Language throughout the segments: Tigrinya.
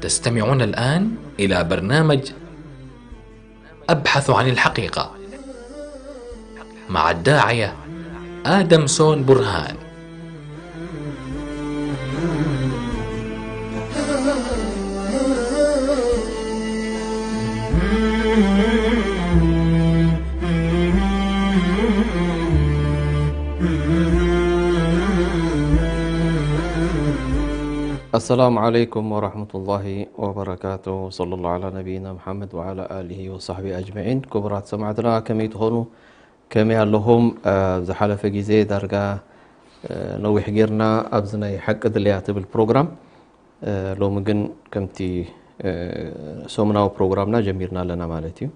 تستمعون الآن إلى برنامج أبحث عن الحقيقة مع الداعية آدم سون برهان. السلام عليكم ورحمة الله وبركاته. صلى الله على نبينا محمد وعلى آله وصحبه أجمعين. ክቡራት ሰማዕትና ከመይ ትኾኑ? ከመይ ኣለኹም? ዝሓለፈ ግዜ ዳርጋ ነዊሕ ጌርና ኣብዚ ናይ ሓቂ ድልያ ትብል ፕሮግራም። ሎሚ ግን ከምቲ ሰሙናዊ ፕሮግራምና ጀሚርና ኣለና ማለት እዩ።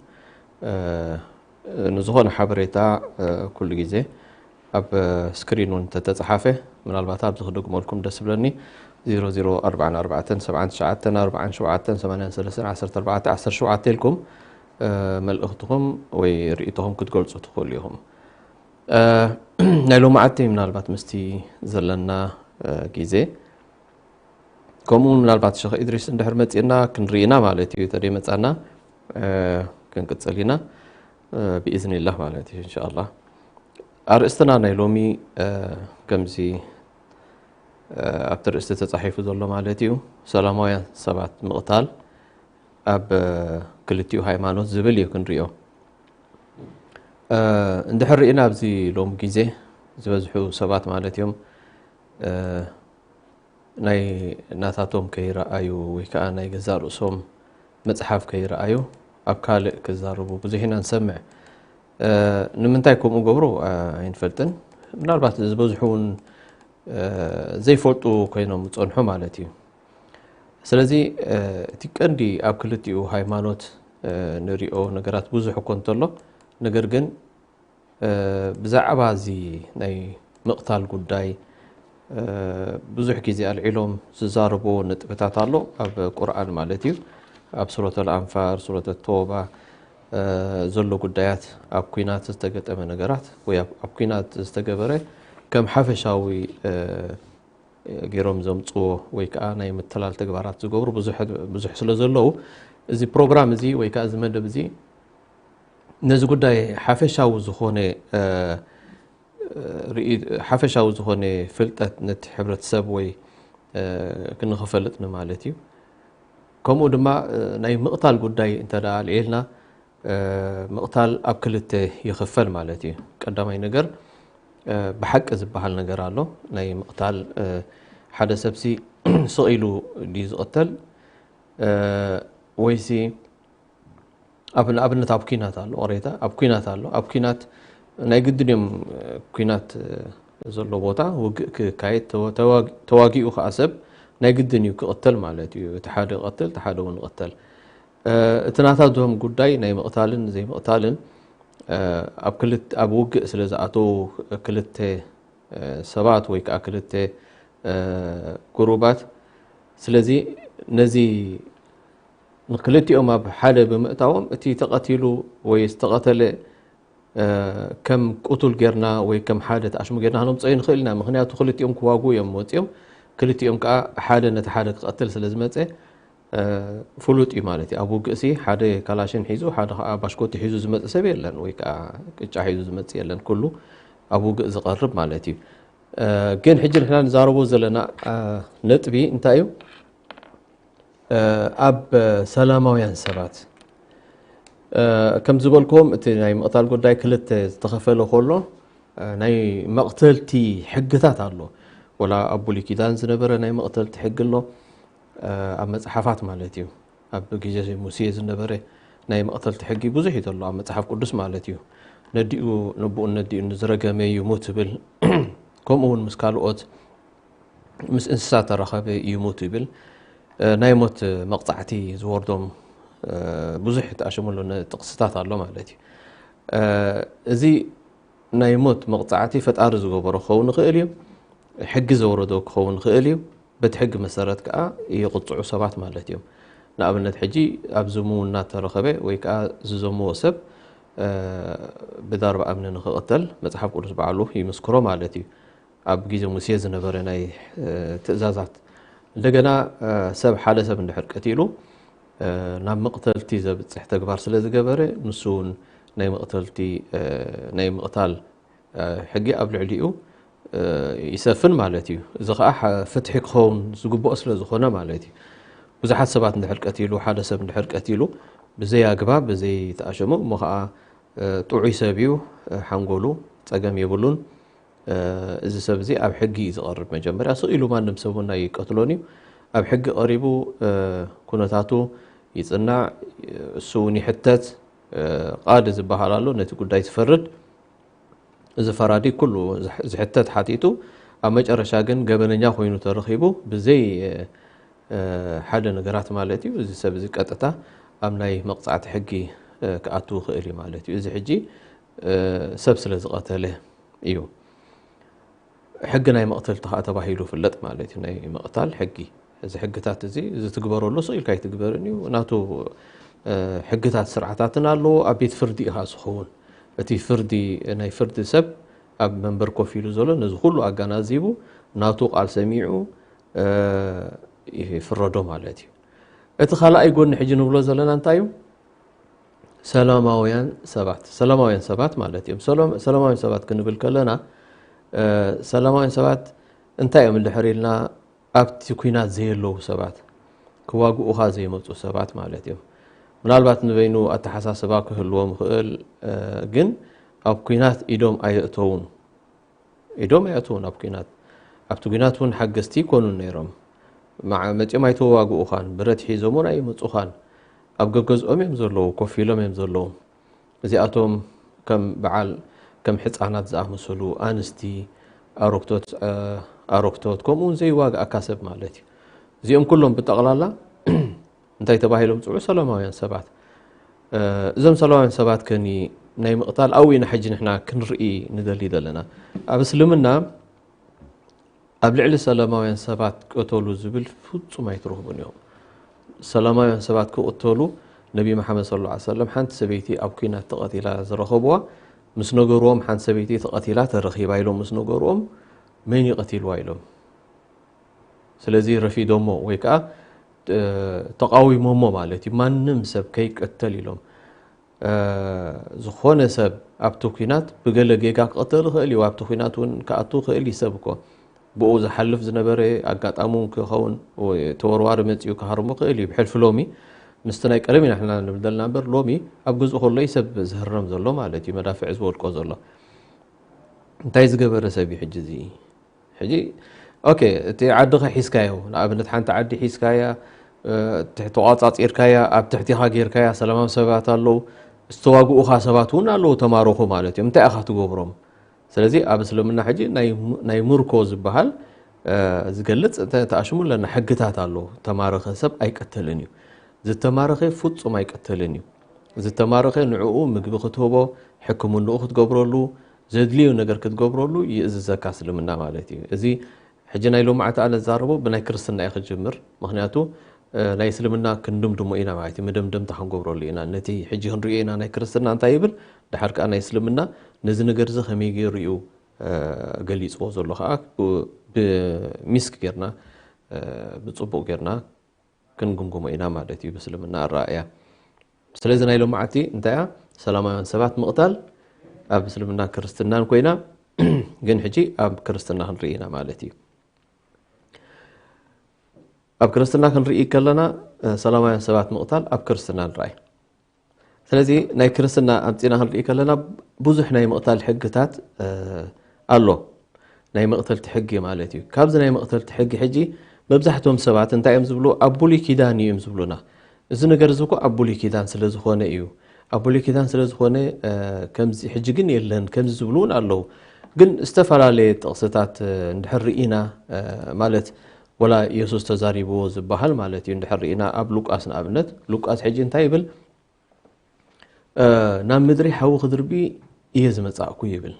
ንዝኾነ ሓበሬታ ኩሉ ግዜ ኣብ ስክሪን እውን እንተተፅሓፈ፣ ምናልባት ኣብዚ ክደግመልኩም ደስ ብለኒ። ዜሮ ዜሮ ኣርባዕተ ኣርባዕተ ሰብዓ ትሽዓተ ኣርባዓ ሸውዓተ ሰማንያ ሰለስተ ዓሰርተ ኣርባዕተ ዓሰርተ ሸውዓተ ኢልኩም መልእኽትኹም ወይ ርእይቶኹም ክትገልፁ ትኽእሉ ኢኹም። ናይ ሎማዓቲ ምናልባት ምስቲ ዘለና ግዜ ከምኡ ምናልባት ሸኽ ኢድሪስ እንድሕር መፂእና ክንርኢና ማለት እዩ። ተደይ መፃና ክንቅፅል ኢና ብኢዝኒላህ ማለት እዩ እንሻላ። ኣርእስትና ናይ ሎሚ ከምዚ ኣብቲ ርእስቲ ተፃሒፉ ዘሎ ማለት እዩ፣ ሰላማውያን ሰባት ምቕታል ኣብ ክልቲኡ ሃይማኖት ዝብል እዩ ክንሪኦ። እንድሕር ርኢና ኣብዚ ሎሚ ግዜ ዝበዝሑ ሰባት ማለት እዮም ናይ ናታቶም ከይረኣዩ ወይ ከዓ ናይ ገዛእ ርእሶም መፅሓፍ ከይረኣዩ ኣብ ካልእ ክዛረቡ ብዙሕ ኢና ንሰምዕ። ንምንታይ ከምኡ ገብሩ ኣይንፈልጥን። ምናልባት ዝበዝሑ እውን ዘይፈልጡ ኮይኖም ዝፀንሑ ማለት እዩ። ስለዚ እቲ ቀንዲ ኣብ ክልቲኡ ሃይማኖት ንሪኦ ነገራት ብዙሕ እኮ እንተሎ፣ ነገር ግን ብዛዕባ እዚ ናይ ምቕታል ጉዳይ ብዙሕ ግዜ ኣልዒሎም ዝዛረብዎ ነጥብታት ኣሎ ኣብ ቁርኣን ማለት እዩ። ኣብ ሱረት ኣልኣንፋል፣ ሱረት ተውባ ዘሎ ጉዳያት፣ ኣብ ኲናት ዝተገጠመ ነገራት ወይ ኣብ ኲናት ዝተገበረ ከም ሓፈሻዊ ገይሮም ዘምፅዎ ወይ ከዓ ናይ ምትላል ተግባራት ዝገብሩ ብዙሕ ስለ ዘለዉ፣ እዚ ፕሮግራም እዚ ወይ ከዓ እዚ መደብ እዚ ነዚ ጉዳይ ሓፈሻዊ ዝኾነ ሓፈሻዊ ዝኾነ ፍልጠት ነቲ ሕብረተሰብ ወይ ክንኽፈልጥ ንማለት እዩ። ከምኡ ድማ ናይ ምቕታል ጉዳይ እንተ ደኣ ኣልዒልና፣ ምቕታል ኣብ ክልተ ይኽፈል ማለት እዩ። ቀዳማይ ነገር ብሓቂ ዝበሃል ነገር ኣሎ። ናይ ምቕታል ሓደ ሰብሲ ስቕ ኢሉ ድዩ ዝቕተል ወይሲ ኣብ ንኣብነት ኣብ ኲናት ኣሎ፣ ቅሬታ ኣብ ኲናት ኣሎ። ኣብ ኲናት ናይ ግድን እዮም ኲናት ዘሎ ቦታ ውግእ ክካየድ ተዋጊኡ ከዓ ሰብ ናይ ግድን እዩ ክቕተል ማለት እዩ። እቲ ሓደ ይቐትል፣ እቲ ሓደ እውን ይቕተል። እቲ ናታቶም ጉዳይ ናይ ምቕታልን ዘይምቕታልን ኣብ ክልተ ኣብ ውግእ ስለ ዝኣተው ክልተ ሰባት ወይ ከዓ ክልተ ጉሩባት፣ ስለዚ ነዚ ንክልቲኦም ኣብ ሓደ ብምእታዎም እቲ ተቐቲሉ ወይ ዝተቐተለ ከም ቅቱል ጌርና ወይ ከም ሓደ ተኣሽሙ ጌርና ክነምፅኦ ይንኽእል ኢና። ምክንያቱ ክልቲኦም ክዋጉ እዮም ወፂኦም፣ ክልቲኦም ከዓ ሓደ ነቲ ሓደ ክቐትል ስለ ዝመፀ ፍሉጥ እዩ ማለት እዩ። ኣብ ውግእሲ ሓደ ካላሽን ሒዙ ሓደ ከዓ ባሽኮቲ ሒዙ ዝመፅእ ሰብ የለን ወይ ከዓ ቅጫ ሒዙ ዝመፅእ የለን። ኩሉ ኣብ ውግእ ዝቐርብ ማለት እዩ። ግን ሕጂ ንሕና ንዛረቦ ዘለና ነጥቢ እንታይ እዩ? ኣብ ሰላማውያን ሰባት ከም ዝበልክዎም እቲ ናይ ምቕታል ጉዳይ ክልተ ዝተኸፈለ ከሎ ናይ መቕተልቲ ሕግታት ኣሎ። ወላ ኣብ ብሉይ ኪዳን ዝነበረ ናይ መቕተልቲ ሕጊ ኣሎ፣ ኣብ መፅሓፋት ማለት እዩ። ኣብ ግዜ ሙሴ ዝነበረ ናይ መቕተልቲ ሕጊ ብዙሕ እዩ ዘሎ ኣብ መፅሓፍ ቅዱስ ማለት እዩ። ነዲኡ ነቦኡን ነዲኡ ንዝረገመ ይሙት ይብል። ከምኡ እውን ምስ ካልኦት ምስ እንስሳ ተረኸበ ይሙት ይብል። ናይ ሞት መቕፃዕቲ ዝወርዶም ብዙሕ ተኣሽሙሉ ጥቕስታት ኣሎ ማለት እዩ። እዚ ናይ ሞት መቕፃዕቲ ፈጣሪ ዝገበሮ ክኸውን ይኽእል እዩ፣ ሕጊ ዘወረዶ ክኸውን ይኽእል እዩ። በቲ ሕጊ መሰረት ከዓ ይቕፅዑ ሰባት ማለት እዮም። ንኣብነት ሕጂ ኣብዚ ምውና ተረኸበ ወይ ከዓ ዝዘምዎ ሰብ ብዳርባ እምኒ ንክቕተል መፅሓፍ ቅዱስ ባዕሉ ይምስክሮ ማለት እዩ። ኣብ ግዜ ሙሴ ዝነበረ ናይ ትእዛዛት እንደገና ሰብ ሓደ ሰብ እንድሕር ቀቲሉ ናብ መቕተልቲ ዘብፅሕ ተግባር ስለ ዝገበረ ንሱ እውን ናይ መቕተልቲ ናይ ምቕታል ሕጊ ኣብ ልዕሊኡ ይሰፍን ማለት እዩ። እዚ ከዓ ፍትሒ ክኸውን ዝግብኦ ስለ ዝኾነ ማለት እዩ። ብዙሓት ሰባት እንድሕር ቀቲሉ፣ ሓደ ሰብ እንድሕር ቀቲሉ ብዘይ ኣግባብ ብዘይ ተኣሸሙ እሞ ከዓ ጥዑይ ሰብ እዩ፣ ሓንጎሉ ፀገም የብሉን። እዚ ሰብ እዚ ኣብ ሕጊ እዩ ዝቐርብ። መጀመርያ ስቕ ኢሉ ማንም ሰብ እውን ኣይቀትሎን እዩ። ኣብ ሕጊ ቀሪቡ ኩነታቱ ይፅናዕ፣ እሱ እውን ይሕተት። ቃዲ ዝበሃል ኣሎ ነቲ ጉዳይ ዝፈርድ። እዚ ፈራዲ ኩሉ ዝሕተት ሓቲቱ ኣብ መጨረሻ ግን ገበነኛ ኮይኑ ተረኺቡ ብዘይ ሓደ ነገራት ማለት እዩ። እዚ ሰብ እዚ ቀጥታ ኣብ ናይ መቕፃዕቲ ሕጊ ክኣቱ ይኽእል እዩ ማለት እዩ። እዚ ሕጂ ሰብ ስለ ዝቐተለ እዩ። ሕጊ ናይ መቕተልቲ ከዓ ተባሂሉ ፍለጥ ማለት እዩ። ናይ ምቕታል ሕጊ፣ እዚ ሕግታት እዚ ዝትግበረሉ ስቕ ኢልካ ኣይትግበርን እዩ። ናቱ ሕግታት ስርዓታትን ኣለዎ። ኣብ ቤት ፍርዲ ኢኻ ዝኸውን። እቲ ፍርዲ ናይ ፍርዲ ሰብ ኣብ መንበር ኮፍ ኢሉ ዘሎ ነዚ ኩሉ ኣገናዚቡ ናቱ ቃል ሰሚዑ ይፍረዶ ማለት እዩ። እቲ ካልኣይ ጎኒ ሕጂ ንብሎ ዘለና እንታይ እዩ? ሰላማውያን ሰባት፣ ሰላማውያን ሰባት ማለት እዮም። ሰላማውያን ሰባት ክንብል ከለና ሰላማውያን ሰባት እንታይ እዮም እንድሕር ኢልና ኣብቲ ኩናት ዘየለዉ ሰባት፣ ክዋግኡኻ ዘይመፁ ሰባት ማለት እዮም። ምናልባት ንበይኑ ኣተሓሳስባ ክህልዎም ይኽእል፣ ግን ኣብ ኩናት ኢዶም ኣየእተውን። ኢዶም ኣየእተውን ኣብ ኩናት። ኣብቲ ኩናት እውን ሓገዝቲ ይኮኑን ነይሮም። መዓ- መፂኦም ኣይተዋግኡኻን፣ ብረት ሒዞም እውን ኣይመፁኻን። ኣብ ገገዝኦም እዮም ዘለዉ፣ ኮፍ ኢሎም እዮም ዘለዉ። እዚኣቶም ከም በዓል ከም ሕፃናት ዝኣመሰሉ ኣንስቲ፣ ኣሮክቶት፣ ኣሮክቶት ከምኡ እውን ዘይዋግኣካ ሰብ ማለት እዩ። እዚኦም ኩሎም ብጠቕላላ እንታይ ተባሂሎም ፅውዑ? ሰላማውያን ሰባት። እዞም ሰላማውያን ሰባት ከኒ ናይ ምቕታል ኣብኡ ኢና ሕጂ ንሕና ክንርኢ ንደሊ ዘለና። ኣብ እስልምና ኣብ ልዕሊ ሰላማውያን ሰባት ቅተሉ ዝብል ፍጹም ኣይትረኽቡን ኢኹም። ሰላማውያን ሰባት ክቕተሉ ነቢ መሓመድ ሰለላሁ ዐለይሂ ወሰለም ሓንቲ ሰበይቲ ኣብ ኲናት ተቐቲላ ዝረኸብዋ ምስ ነገርዎም ሓንቲ ሰበይቲ ተቐቲላ ተረኺባ ኢሎም ምስ ነገርዎም መን እዩ ቀቲልዋ ኢሎም። ስለዚ ረፊዶሞ ወይ ከዓ ተቃዊሞሞ ማለት እዩ። ማንም ሰብ ከይቀተል ኢሎም ዝኾነ ሰብ ኣብቲ ኲናት ብገለ ጌጋ ክቐተል ይኽእል እዩ። ኣብቲ ኲናት እውን ክኣቱ ይኽእል እዩ ሰብ እኮ። ብኡ ዝሓልፍ ዝነበረ ኣጋጣሚ እውን ክኸውን ተወርዋሪ መፂኡ ክሃርሞ ይኽእል እዩ። ብሕልፊ ሎሚ ምስቲ ናይ ቀደም ኢና ንሕና ንብል ዘለና እምበር ሎሚ ኣብ ገዝኡ ከሎ እዩ ሰብ ዝህረም ዘሎ ማለት እዩ። መዳፍዕ ዝወድቆ ዘሎ እንታይ ዝገበረ ሰብ እዩ ሕጂ እዚ? ሕጂ ኦኬ እቲ ዓድኸ ሒዝካዮ ንኣብነት ሓንቲ ዓዲ ሒዝካያ ተቋፃፂርካያ ኣብ ትሕቲኻ ጌርካያ ሰላማዊ ሰባት ኣለዉ ዝተዋግኡኻ ሰባት እውን ኣለዉ ተማረኹ ማለት እዮም እንታይ ኢኻ ትገብሮም ስለዚ ኣብ እስልምና ሕጂ ናይ ምርኮ ዝበሃል ዝገልፅ ተኣሽሙ ኣለና ሕግታት ኣለዉ ተማረኸ ሰብ ኣይቀተልን እዩ ዝተማረኸ ፍፁም ኣይቀተልን እዩ ዝተማረኸ ንዕኡ ምግቢ ክትህቦ ሕክምንኡ ክትገብረሉ ዘድልዩ ነገር ክትገብረሉ ይእዝዘካ እስልምና ማለት እዩ። እዚ ሕጂ ናይ ሎማዕቲ ኣነ ዝዛረቦ ብናይ ክርስትና እየ ክጅምር። ምክንያቱ ናይ እስልምና ክንድምድሞ ኢና ማለት እዩ። መደምደምታ ክንገብረሉ ኢና። ነቲ ሕጂ ክንሪኦ ኢና ናይ ክርስትና እንታይ ይብል፣ ድሓር ከዓ ናይ እስልምና ነዚ ነገር እዚ ከመይ ገይሩ እዩ ገሊፅዎ ዘሎ ከዓ ብሚስክ ጌርና ብፅቡቅ ጌርና ክንግምግሞ ኢና ማለት እዩ ብእስልምና ኣረኣእያ። ስለዚ ናይ ሎማዓቲ እንታይ እያ ሰላማውያን ሰባት ምቕታል ኣብ እስልምና ክርስትናን ኮይና ግን ሕጂ ኣብ ክርስትና ክንርኢ ኢና ማለት እዩ። ኣብ ክርስትና ክንርኢ ከለና ሰላማውያን ሰባት ምቕታል ኣብ ክርስትና ንርኣይ። ስለዚ ናይ ክርስትና ኣምፂና ክንርኢ ከለና ብዙሕ ናይ ምቕታል ሕግታት ኣሎ። ናይ መቕተልቲ ሕጊ ማለት እዩ። ካብዚ ናይ መቕተልቲ ሕጊ ሕጂ መብዛሕትኦም ሰባት እንታይ እዮም ዝብሉ? ኣብ ብሉይ ኪዳን እዩ እዮም ዝብሉና። እዚ ነገር እዚ እኮ ኣብ ብሉይ ኪዳን ስለ ዝኾነ እዩ። ኣብ ብሉይ ኪዳን ስለ ዝኾነ ከምዚ ሕጂ ግን የለን ከምዚ ዝብሉ እውን ኣለዉ። ግን ዝተፈላለየ ጥቕስታት እንድሕር ርኢና ማለት ወላ የሱስ ተዛሪብዎ ዝበሃል ማለት እዩ እንድሕር ርኢና ኣብ ሉቃስ ንኣብነት ሉቃስ ሕጂ እንታይ ይብል ናብ ምድሪ ሓዊ ክድርቢ እየ ዝመጻእኩ ይብል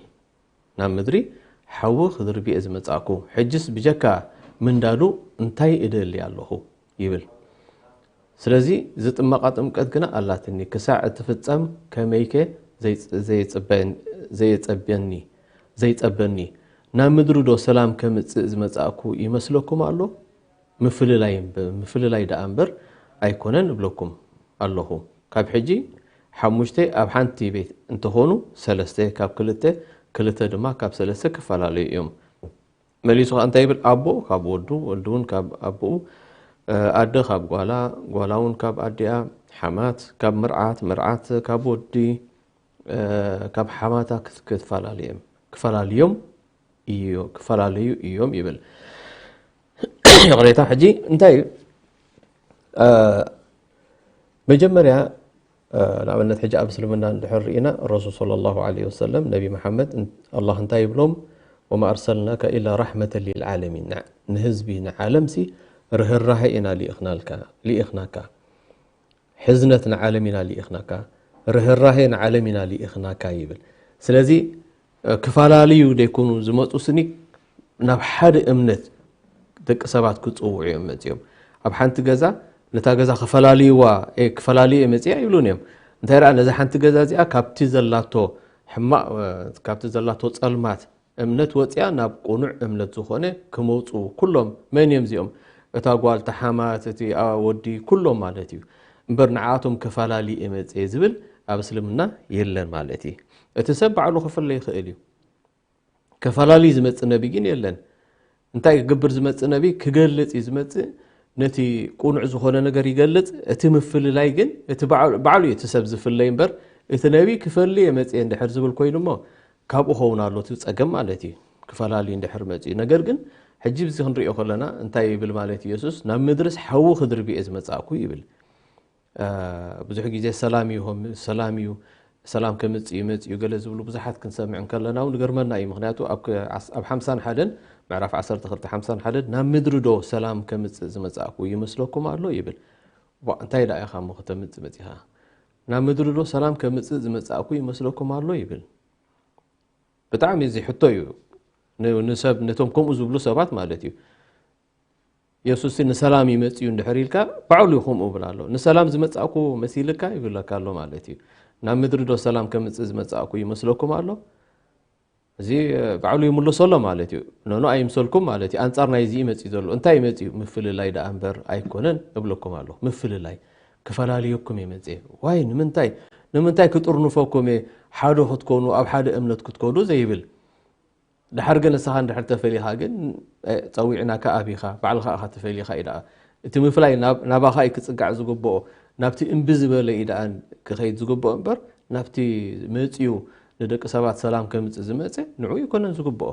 ናብ ምድሪ ሓዊ ክድርቢ እየ ዝመጻእኩ ሕጅስ ብጀካ ምንዳዱ እንታይ እደሊ ኣለኹ ይብል ስለዚ ዝጥመቓ ጥምቀት ግና ኣላትኒ ክሳዕ እትፍጸም ከመይከ ዘይጸበኒ ዘይጸበኒ ናብ ምድሪ ዶ ሰላም ከምጽእ ዝመጻእኩ ይመስለኩም ኣሎ? ምፍልላይ ምፍልላይ ደኣ እምበር ኣይኮነን እብለኩም ኣለኹ። ካብ ሕጂ ሓሙሽተ ኣብ ሓንቲ ቤት እንተኾኑ ሰለስተ ካብ ክልተ ክልተ ድማ ካብ ሰለስተ ክፈላለዩ እዮም። መሊሱ ከኣ እንታይ ይብል? ኣቦ ካብ ወዱ፣ ወዲ እውን ካብ ኣቦኡ፣ ኣደ ካብ ጓላ፣ ጓላ እውን ካብ ኣዲኣ፣ ሓማት ካብ መርዓት፣ መርዓት ካብ ወዲ፣ ካብ ሓማታ ክትፈላለዮም ክፈላለዮም ክፈላለዩ እዮም ይብል። ይቕሬታ። ሕጂ እንታይ እዩ? መጀመርያ ንኣብነት ሕጂ ኣብ እስልምና እንድሕር ርኢና ረሱል ሰለላሁ ዐለይሂ ወሰለም ነቢ መሓመድ ኣላህ እንታይ ይብሎም? ወማ ኣርሰልናካ ኢላ ራሕመተን ሊልዓለሚን፣ ንህዝቢ ንዓለምሲ ርህራሄ ኢና ልኢኽናልካ ልኢኽናካ፣ ሕዝነት ንዓለም ኢና ልኢኽናካ፣ ርህራሄ ንዓለም ኢና ልኢኽናካ ይብል። ስለዚ ክፈላለዩ ደይኮኑ ዝመፁ ስኒ ናብ ሓደ እምነት ደቂ ሰባት ክፅውዑ እዮም መፅኦም። ኣብ ሓንቲ ገዛ ነታ ገዛ ክፈላልይዋ ክፈላለዩ መፅያ ይብሉን እዮም። እንታይ ደኣ ነዛ ሓንቲ ገዛ እዚኣ ካብቲ ዘላቶ ሕማቕ ካብቲ ዘላቶ ፀልማት እምነት ወፅያ ናብ ቅኑዕ እምነት ዝኾነ ክመውፅኡ ኩሎም መን እዮም እዚኦም? እታ ጓል፣ እታ ሓማት፣ እቲ ወዲ ኩሎም ማለት እዩ። እምበር ንዓቶም ከፈላሊ እየ መፅየ ዝብል ኣብ እስልምና የለን ማለት እዩ። እቲ ሰብ ባዕሉ ክፍለ ይኽእል እዩ። ከፈላሊ ዝመፅእ ነቢ ግን የለን። እንታይ ክገብር ዝመፅእ ነቢ? ክገልፅ እዩ ዝመፅእ። ነቲ ቅኑዕ ዝኾነ ነገር ይገልፅ። እቲ ምፍልላይ ግን እቲ ባዕሉ እዩ እቲ ሰብ ዝፍለይ እምበር እቲ ነቢ ክፈሊ እየ መፅየ እንድሕር ዝብል ኮይኑ እሞ ካብኡ ኸውን ኣሎ እቲ ፀገም ማለት እዩ። ክፈላሊ እንድሕር መፅኡ። ነገር ግን ሕጂ ብዚ ክንሪኦ ከለና እንታይ ይብል ማለት እዩ የሱስ? ናብ ምድርስ ሓዊ ክድርቢ እየ ዝመፃእኩ ይብል። ብዙሕ ግዜ ሰላም እዩ ሰላም እዩ ሰላም ከምፅእ እዩ መፅእ እዩ ገለ ዝብሉ ብዙሓት ክንሰምዕ እንከለና እውን ይገርመና እዩ። ምክንያቱ ኣብ ሓምሳን ሓደን ምዕራፍ ዓሰርተ ክልተ ሓምሳን ሓደን ናብ ምድሪ ዶ ሰላም ከምፅእ ዝመፃእኩ ይመስለኩም ኣሎ ይብል። እንታይ ደኣ ኢኻ እሞ ከተምፅእ መፂኻ? ናብ ምድሪ ዶ ሰላም ከምፅእ ዝመፃእኩ ይመስለኩም ኣሎ ይብል። ብጣዕሚ እዚ ሕቶ እዩ። ንሰብ ነቶም ከምኡ ዝብሉ ሰባት ማለት እዩ። የሱስ ንሰላም ይመጽእ እዩ እንድሕር ኢልካ ባዕሉ እዩ ከምኡ ይብል ኣሎ። ንሰላም ዝመጻእኩ መሲልካ ይብለካ ኣሎ ማለት እዩ። ናብ ምድሪ ዶ ሰላም ከምጽእ ዝመጻእኩ ይመስለኩም ኣሎ? እዚ ባዕሉ ይምልሶ ኣሎ ማለት እዩ። ኖኖ ኣይምሰልኩም ማለት እዩ። ኣንጻር ናይዚ እዩ መጽኡ ዘሎ። እንታይ እዩ መጽኡ? ምፍልላይ ደኣ እምበር ኣይኮነን እብለኩም ኣለኹ። ምፍልላይ ክፈላልየኩም እየ መጽየ። ዋይ ንምንታይ ንምንታይ ክጥርንፈኩም እየ ሓደ ክትኮኑ ኣብ ሓደ እምነት ክትኮኑ ዘይብል። ድሓር ግን ንስኻ እንድሕር ተፈሊኻ ግን ጸዊዕናካ ኣቢኻ ባዕልኻ ኢኻ ተፈሊኻ እዩ ደኣ እቲ ምፍላይ ናባኻ እዩ ክጽጋዕ ዝግብኦ ናብቲ እምቢ ዝበለ እዩ ደኣ ክኸይድ ዝግብኦ እምበር ናብቲ መጽዩ ንደቂ ሰባት ሰላም ከምጽእ ዝመጸ ንዑ ይኮነን ዝግብኦ።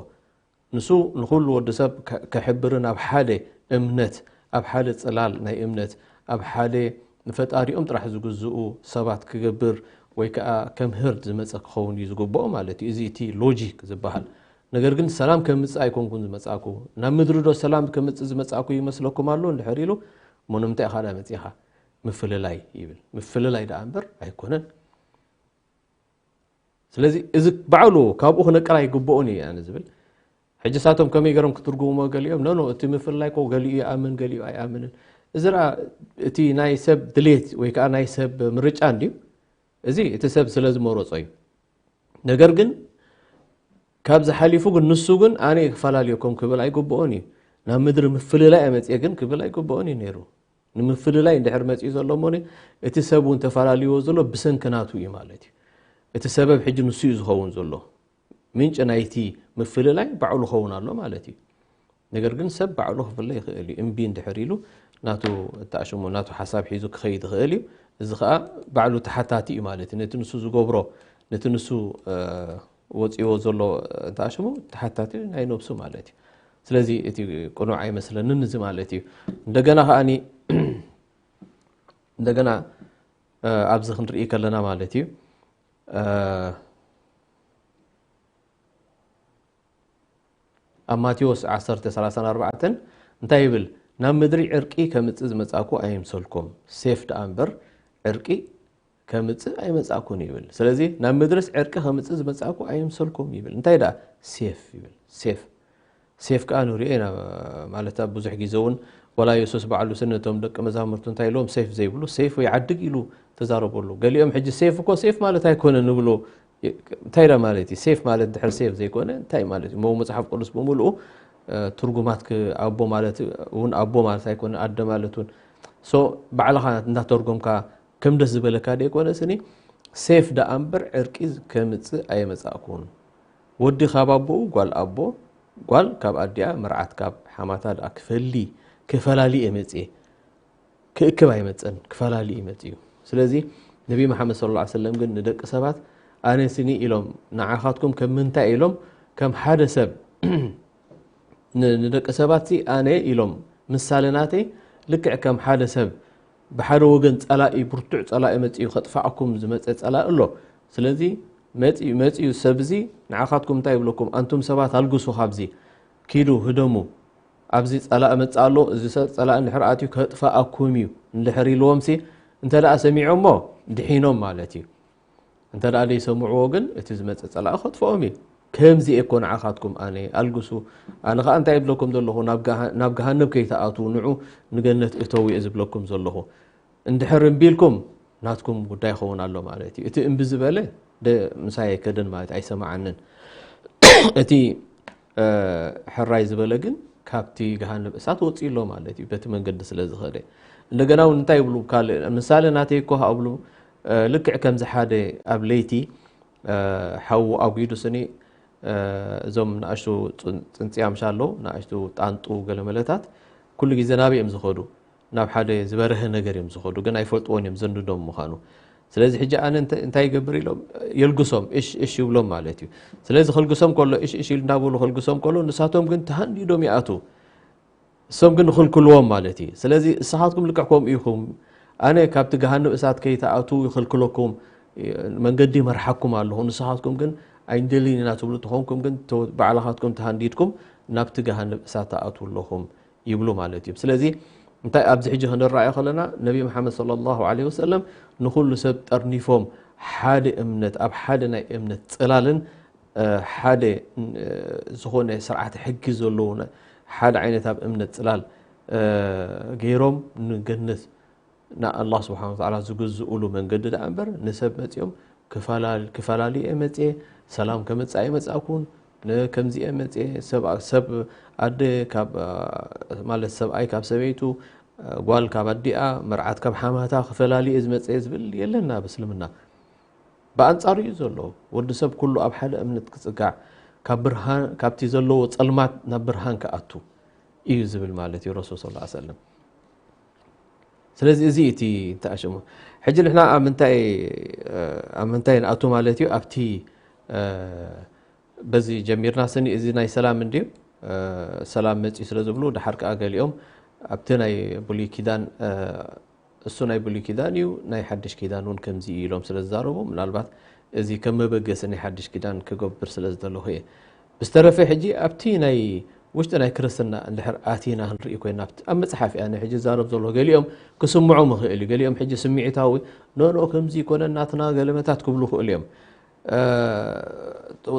ንሱ ንኹሉ ወዲ ሰብ ከሕብርን ኣብ ሓደ እምነት ኣብ ሓደ ጽላል ናይ እምነት ኣብ ሓደ ንፈጣሪኦም ጥራሕ ዝግዝኡ ሰባት ክገብር ወይ ከዓ ከምህር ዝመፀ ክኸውን እዩ ዝግብኦ ማለት እዩ። እዚ እቲ ሎጂክ ዝበሃል ነገር ግን ሰላም ከምፅእ ኣይኮንኩን ዝመፃእኩ ናብ ምድሪ ዶ ሰላም ከምፅእ ዝመፃእኩ ይመስለኩም ኣሎ እንድሕር ኢሉ እሞ ንምንታይ ኢኻ ዳ መፂኻ ምፍልላይ ይብል። ምፍልላይ ደኣ እምበር ኣይኮነን። ስለዚ እዚ ባዕሉ ካብኡ ክነቅል ኣይግብኦን እዩ ኣነ ዝብል። ሕጂ ሳቶም ከመይ ገሮም ክትርጉምዎ ገሊኦም ኖኖ እቲ ምፍልላይ ኮ ገሊኡ ይኣምን ገሊኡ ኣይኣምንን። እዚ ኣ እቲ ናይ ሰብ ድሌት ወይ ከዓ ናይ ሰብ ምርጫ እንድዩ። እዚ እቲ ሰብ ስለ ዝመረጾ እዩ። ነገር ግን ካብዚ ሓሊፉ ግን ንሱ ግን ኣነ ክፈላለየኩም ክብል ኣይግብኦን እዩ። ናብ ምድሪ ምፍልላይ ኣመፅየ ግን ክብል ኣይግብኦን እዩ ነይሩ። ንምፍልላይ እንድሕር መፂኡ ዘሎ እሞ እቲ ሰብ እውን ተፈላለይዎ ዘሎ ብሰንኪ ናቱ እዩ ማለት እዩ። እቲ ሰበብ ሕጂ ንሱ እዩ ዝኸውን ዘሎ። ምንጭ ናይቲ ምፍልላይ ባዕሉ ኸውን ኣሎ ማለት እዩ። ነገር ግን ሰብ ባዕሉ ክፍለ ይኽእል እዩ። እምቢ እንድሕር ኢሉ ናቱ እተኣሽሙ ናቱ ሓሳብ ሒዙ ክኸይድ ይኽእል እዩ። እዚ ከዓ ባዕሉ ተሓታቲ እዩ ማለት እዩ። ነቲ ንሱ ዝገብሮ ነቲ ንሱ ወፂዎ ዘሎ እተኣሽሙ ተሓታቲ ናይ ነብሱ ማለት እዩ። ስለዚ እቲ ቅኑዕ ኣይመስለንን እዚ ማለት እዩ። እንደገና ከዓኒ እንደገና ኣብዚ ክንርኢ ከለና ማለት እዩ ኣብ ማቴዎስ ዓሰርተ ሰላሳን ኣርባዕተን እንታይ ይብል? ናብ ምድሪ ዕርቂ ከምፅእ ዝመፃእኩ ኣይምሰልኩም፣ ሴፍ ደኣ እምበር ዕርቂ ከምፅእ ኣይመፃእኩን ይብል። ስለዚ ናብ ምድርስ ዕርቂ ከምፅእ ዝመፃእኩ ኣይምሰልኩም ይብል። እንታይ ደኣ ሴፍ ይብል። ሴፍ ሴፍ ከዓ ንሪኦ ኢና ማለት ኣብ ብዙሕ ግዜ እውን ወላ የሱስ ባዕሉ ስኒ ነቶም ደቂ መዛሙርቱ እንታይ ኢልዎም? ሴፍ ዘይብሉ ሴፍ ወይ ዓድግ ኢሉ ተዛረበሉ። ገሊኦም ሕጂ ሴፍ እኮ ሴፍ ማለት ኣይኮነ ንብሎ። እንታይ ኢለ ማለት እዩ? ሴፍ ማለት ድሕር ሴፍ ዘይኮነ እንታይ ማለት እዩ? መው መጽሓፍ ቅዱስ ብምልኡ ትርጉማት ኣቦ ማለት እውን ኣቦ ማለት ኣይኮነ ኣደ ማለት እውን ሶ ባዕልኻ እንዳተርጎምካ ከም ደስ ዝበለካ ደይኮነ ስኒ ሴፍ ደኣ እምበር ዕርቂ ከምጽእ ኣየመጻእኩን። ወዲ ካብ ኣቦኡ ጓል ኣቦ ጓል ካብ ኣዲኣ መርዓት ካብ ሓማታ ደኣ ክፈሊ ክፈላሊ እየ መጽየ። ክእክብ ኣይመጸን ክፈላሊ እዩ መጽዩ። ስለዚ ነቢ መሓመድ ስለ ላ ሰለም ግን ንደቂ ሰባት ኣነ ስኒ ኢሎም ንዓኻትኩም ከም ምንታይ ኢሎም ከም ሓደ ሰብ ንደቂ ሰባት ኣነ ኢሎም ምሳሌ ናተይ ልክዕ ከም ሓደ ሰብ ብሓደ ወገን ጸላኢ ብርቱዕ ጸላኢ መጽዩ ከጥፋዕኩም ዝመጸ ጸላኢ ኣሎ። ስለዚ መጽዩ መጽዩ ሰብ እዚ ንዓኻትኩም እንታይ ይብለኩም? ኣንቱም ሰባት ኣልግሱ ካብዚ ኪዱ ህደሙ ኣብዚ ጸላኢ መጽእ ኣሎ፣ እዚ ሰብ ጸላኢ እንድሕር ኣትዩ ከጥፍኣኩም እዩ እንድሕር ኢልዎም ሲ እንተ ደኣ ሰሚዖሞ ድሒኖም ማለት እዩ። እንተ ደኣ ዘይሰምዕዎ ግን እቲ ዝመጽእ ጸላኢ ከጥፍኦም እዩ። ከምዚ እኮ ንዓኻትኩም ኣነ ኣልግሱ፣ ኣነ ኸኣ እንታይ እብለኩም ዘለኹ ናብ ገሃ- ናብ ገሃነብ ከይትኣትዉ ንዑ ንገነት እተዉ እየ ዝብለኩም ዘለኹ። እንድሕር እምቢ ኢልኩም ናትኩም ጉዳይ ይኸውን ኣሎ ማለት እዩ። እቲ እምቢ ዝበለ ደ ምሳይ ኣይከደን ማለት ኣይሰማዓንን። እቲ ሕራይ ዝበለ ግን ካብቲ ገሃነብ እሳት ወፂኡ ኣሎ ማለት እዩ በቲ መንገዲ ስለ ዝኸደ። እንደገና እውን እንታይ ይብሉ ካልእ ምሳሌ ናተይ እኮ ኣብሉ ልክዕ ከምዚ ሓደ ኣብ ለይቲ ሓዉ ኣጒዱ ስኒ እዞም ንኣሽቱ ፅንፅያምሻ ኣለዉ ንኣሽቱ ጣንጡ ገለመለታት ኩሉ ግዜ ናበይ እዮም ዝኸዱ ናብ ሓደ ዝበረሀ ነገር እዮም ዝኸዱ ግን ኣይፈልጥዎን እዮም ዘንድዶም ምዃኑ ስለዚ ሕጂ ኣነ እንታይ ይገብር ኢሎም የልግሶም እሽ እሽ ይብሎም ማለት እዩ ስለዚ ከልግሶም ከሎ እሽ እሽ እንዳበሉ ከልግሶም ከሎ ንሳቶም ግን ተሃንዲዶም ይኣቱ እሶም ግን ይኽልክልዎም ማለት እዩ ስለዚ እሳኻትኩም ልክዕ ከምኡ ኢኹም ኣነ ካብቲ ገሃንብ እሳት ከይተኣትዉ ይኽልክለኩም መንገዲ መርሓኩም ኣለኹ ንስኻትኩም ግን ኣይንደልን ኢና ትብሉ ተኾንኩም ግን ባዕልኻትኩም ተሃንዲድኩም ናብቲ ገሃንብ እሳት ተኣትዉ ኣለኹም ይብሉ ማለት እዩ ስለዚ እንታይ ኣብዚ ሕጂ ክንረኣዮ ከለና ነቢ መሓመድ صلى الله عليه وسلم ንኩሉ ሰብ ጠርኒፎም ሓደ እምነት ኣብ ሓደ ናይ እምነት ጽላልን ሓደ ዝኾነ ስርዓተ ሕጊ ዘለዎ ሓደ ዓይነት ኣብ እምነት ጽላል ገይሮም ንገነት ንኣላህ ስብሓን ወተዓላ ዝግዝኡሉ መንገዲ ደኣ እምበር ንሰብ መፂኦም ክፈላልየ መፅየ ሰላም ከመፅእ ኣይመፃእኩን ከምዚአ መፅየ ሰብ ኣደ ማለት ሰብኣይ ካብ ሰበይቱ ጓል ካብ ኣዲኣ መርዓት ካብ ሓማታ ክፈላልየ ዝመፅየ ዝብል የለና ብእስልምና ብኣንፃሩ እዩ ዘሎ ወዲ ሰብ ኩሉ ኣብ ሓደ እምነት ክፅጋዕ ካብ ብርሃን ካብቲ ዘለዎ ፀልማት ናብ ብርሃን ክኣቱ እዩ ዝብል ማለት እዩ ረሱል ስ ሰለም ስለዚ እዚ እቲ ተኣሽሙ ሕጂ ንሕና ኣብ ምንታይ ኣብ ምንታይ ንኣቱ ማለት እዩ ኣብቲ በዚ ጀሚርና ስኒ እዚ ናይ ሰላም እንድዩ ሰላም መፅዩ ስለ ዝብሉ ድሓር ከዓ ገሊኦም ኣብቲ ናይ ብሉይ ኪዳን እሱ ናይ ብሉይ ኪዳን እዩ ናይ ሓድሽ ኪዳን እውን ከምዚ እዩ ኢሎም ስለ ዝዛረቡ ምናልባት እዚ ከም መበገሲ ናይ ሓድሽ ኪዳን ክገብር ስለ ዝደለኹ እየ ብዝተረፈ ሕጂ ኣብቲ ናይ ውሽጢ ናይ ክርስትና እንድሕር ኣቲና ክንርኢ ኮይና ኣብ መፅሓፍ እያ ሕጂ ዛረብ ዘሎ ገሊኦም ክስምዖም ይኽእል እዩ ገሊኦም ሕጂ ስምዒታዊ ኖኖ ከምዚ ይኮነ ናትና ገለመታት ክብሉ ይኽእሉ እዮም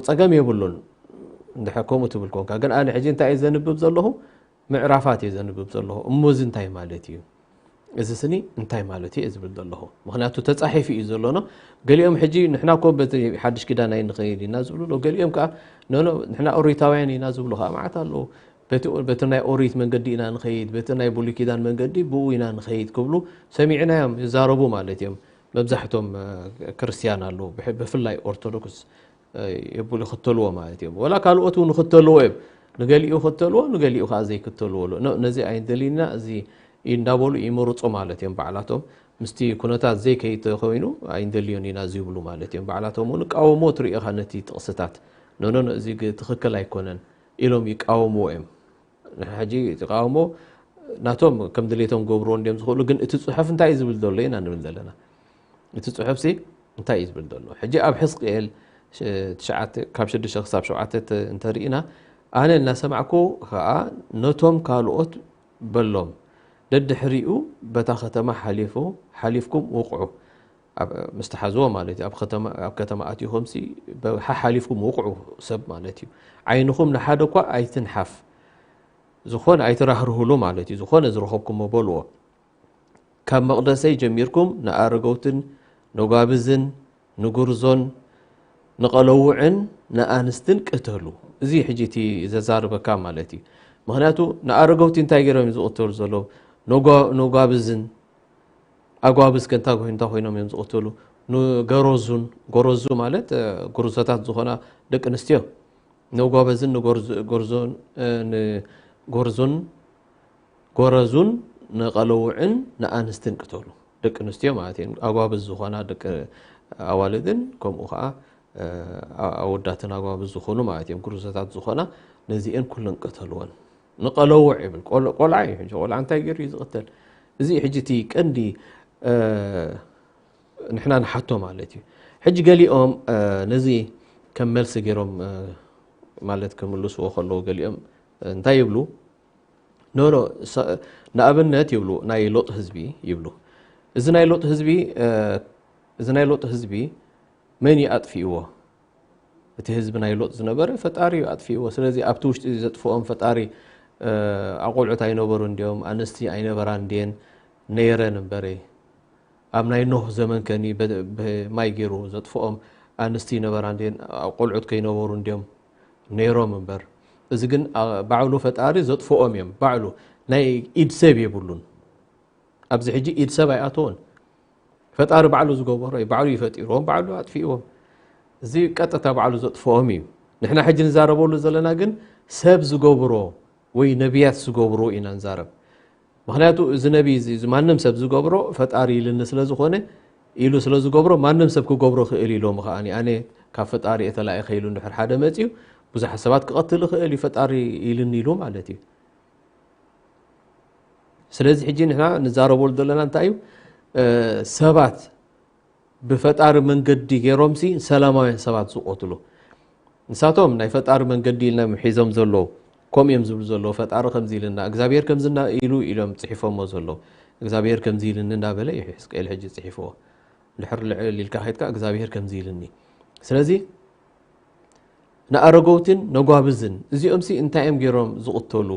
ፀገም የብሉን እንድሕር ከምኡ ትብል ኮንካ ግን ኣነ ሕጂ እንታይ እየ ዘንብብ ዘለኹ ምዕራፋት እየ ዘንብብ ዘለኹ እሞ እዚ እንታይ ማለት እዩ እዚ ስኒ እንታይ ማለት እዩ ዝብል ዘለኹ ምክንያቱ ተፃሒፉ እዩ ዘሎኖ ገሊኦም ሕጂ ንሕና ኮ በቲ ሓድሽ ኪዳን ኣይንኸይድ ኢና ዝብሉ ኣለዉ ገሊኦም ከዓ ኖኖ ንሕና ኦሪታውያን ኢና ዝብሉ ከዓ ማዓት ኣለዉ በቲ ናይ ኦሪት መንገዲ ኢና ንኸይድ በቲ ናይ ብሉይ ኪዳን መንገዲ ብኡ ኢና ንኸይድ ክብሉ ሰሚዕናዮም ይዛረቡ ማለት እዮም መብዛሕቶም ክርስትያን ኣለዉ ብፍላይ ኦርቶዶክስ የብሉ ይኽተልዎ ማለት እዮም ወላ ካልኦት እውን ይኽተልዎ እዮም ንገሊኡ ይኽተልዎ ንገሊኡ ከዓ ዘይክተልዎ ኣሎ ነዚ ኣይንደሊና እዚ እንዳበሉ ይመርፁ ማለት እዮም ባዕላቶም ምስቲ ኩነታት ዘይከይድ ተኮይኑ ኣይንደልዮን ኢና ዝብሉ ማለት እዮም ባዕላቶም እውን ቃወሞ ትሪኢኻ ነቲ ጥቕስታት ኖኖ እዚ ትኽክል ኣይኮነን ኢሎም ይቃወምዎ እዮም ሕጂ ተቃውሞ ናቶም ከም ድሌቶም ገብርዎ እንዲዮም ዝኽእሉ ግን እቲ ፅሑፍ እንታይ እዩ ዝብል ዘሎ ኢና ንብል ዘለና እቲ ፅሑፍ ሲ እንታይ እዩ ዝብል ዘሎ ሕጂ ኣብ ሕዝቅኤል ካብ ሽዱሽተ ክሳብ ሸውዓተ እንተርኢና ኣነ እናሰማዕኩ ከዓ ነቶም ካልኦት በሎም ደድሕሪኡ በታ ከተማ ሓሊፉ ሓሊፍኩም ውቕዑ ምስ ተሓዝዎ ማለት እዩ ኣብ ከተማ ኣትኹም ሓሓሊፍኩም ውቕዑ ሰብ ማለት እዩ ዓይንኹም ንሓደ እኳ ኣይትንሓፍ ዝኾነ ኣይትራህርህሉ ማለት እዩ። ዝኾነ ዝረኸብኩሞ በልዎ። ካብ መቕደሰይ ጀሚርኩም ንኣረገውትን ነጓብዝን ንጉርዞን ንቐለውዕን ንኣንስትን ቅተሉ። እዚ ሕጂ እቲ ዘዛርበካ ማለት እዩ። ምኽንያቱ ንኣረገውቲ እንታይ ገይሮም እዮም ዝቕተሉ ዘለዉ? ነጓ-፣ ነጓብዝን ኣጓብዝ ከ እንታይ ኮይኑ-፣ እንታይ ኮይኖም እዮም ዝቕተሉ? ንገረዙን፣ ጎረዙ ማለት፣ እ፣ ጉርዞታት ዝኾና ደቂ ኣንስትዮ። ነጓበዝን ንጎርዞ-፣ ጎርዞን፣ እ፣ ንጎርዞን፣ ጎረዙን ንቐለውዕን ንኣንስትን ቅተሉ። ደቂ ኣንስትዮ ማለት እየን። ኣጓብዝ ዝኾና ደቂ ኣዋልድን ከምኡ ኸዓ፣ እ፣ ኣ-፣ ኣወዳትን ኣጓብዝ ዝኾኑ ማለት እዮም። ጉርዞታት ዝኾና ነዚአን ኩለን ቅተልወን። ንቐለውዕ ይብል። ቆል-፣ ቆልዓ እዩ። ሕጂ ቆልዓ እንታይ ገይሩ እዩ ዝቕተል? እዚ እዩ ሕጂ እቲ ቀንዲ፣ እ፣ ንሕና ንሓቶ ማለት እዩ። ሕጂ ገሊኦም፣ እ፣ ነዚ ከም መልሲ ገይሮም፣ እ፣ ማለት ክምልስዎ ከለዉ ገሊኦም፣ እ፣ እንታይ ይብሉ? ኖ፣ ኖ፣ ሰ-፣ ንኣብነት ይብሉ፣ ናይ ሎጥ ህዝቢ ይብሉ። እዚ ናይ ሎጥ ህዝቢ፣ እ፣ እዚ ናይ ሎጥ ህዝቢ መን እዩ ኣጥፊእዎ? እቲ ህዝቢ ናይ ሎጥ ዝነበረ ፈጣሪ እዩ ኣጥፊእዎ። ስለዚ ኣብቲ ውሽጢ ዘጥፍኦም ፈጣሪ፣ እ፣ ኣቆልዑት ኣይነበሩ እንዲዮም፣ ኣንስቲ ኣይነበራን እንድየን፣ ነይረን እምበረ። ኣብ ናይ ኖህ ዘመን ከኒ በ-፣ ብማይ ገይሩ ዘጥፍኦም ኣንስቲ ይነበራ እንድየን፣ ኣቆልዑት ከይነበሩ እንድዮም ነይሮም እምበር። እዚ ግን፣ ኣ-፣ ባዕሉ ፈጣሪ ዘጥፍኦም እዮም። ባዕሉ ናይ ኢድ ሰብ የብሉን። ኣብዚ ሕጂ ኢድ ሰብ ኣይኣተወን። ፈጣሪ ባዕሉ ዝገበሮ እዩ። ባዕሉ እዩ ፈጢርዎም፣ ባዕሉ ኣጥፊእዎም። እዚ ቀጥታ ባዕሉ ዘጥፍኦም እዩ። ንሕና ሕጂ ንዛረበሉ ዘለና ግን ሰብ ዝገብሮ ወይ ነቢያት ዝገብሮ ኢና ንዛረብ። ምኽንያቱ እዚ ነቢ እዚ፣ እዚ ማንም ሰብ ዝገብሮ ፈጣሪ ኢልኒ ስለ ዝኾነ፣ ኢሉ ስለ ዝገብሮ ማንም ሰብ ክገብሮ ክእል ኢሎም ከኣኒ፣ ኣነ ካብ ፈጣሪ እየ ተላኢኸ ኢሉ እንድሕር ሓደ መፅዩ፣ ብዙሓት ሰባት ክቐትል ይኽእል እዩ ፈጣሪ ኢልኒ ኢሉ ማለት እዩ። ስለዚ ሕጂ ንሕና ንዛረበሉ ዘለና እንታይ እዩ? እ፣ ሰባት ብፈጣሪ መንገዲ ገይሮምሲ ሰላማውያን ሰባት ዝቐትሉ። ንሳቶም ናይ ፈጣሪ መንገዲ ኢልና እዮም ሒዞም ዘለዉ። ከምኡ እዮም ዝብሉ ዘለዉ። ፈጣሪ ከምዚ ኢልና፣ እግዚኣብሔር ከምዚ እና ኢሉ ኢሎም ጽሒፎሞ ዘለዉ። እግዚኣብሔር ከምዚ ኢልኒ እንዳበለ እዩ ሕዝቅኤል ሕጂ ጽሒፍዎ። እንድሕር ልዕል ኢልካ ኸይድካ እግዚኣብሔር ከምዚ ኢልኒ። ስለዚ ንኣረገውትን ነጓብዝን እዚኦምሲ እንታይ እዮም ገይሮም ዝቕተሉ?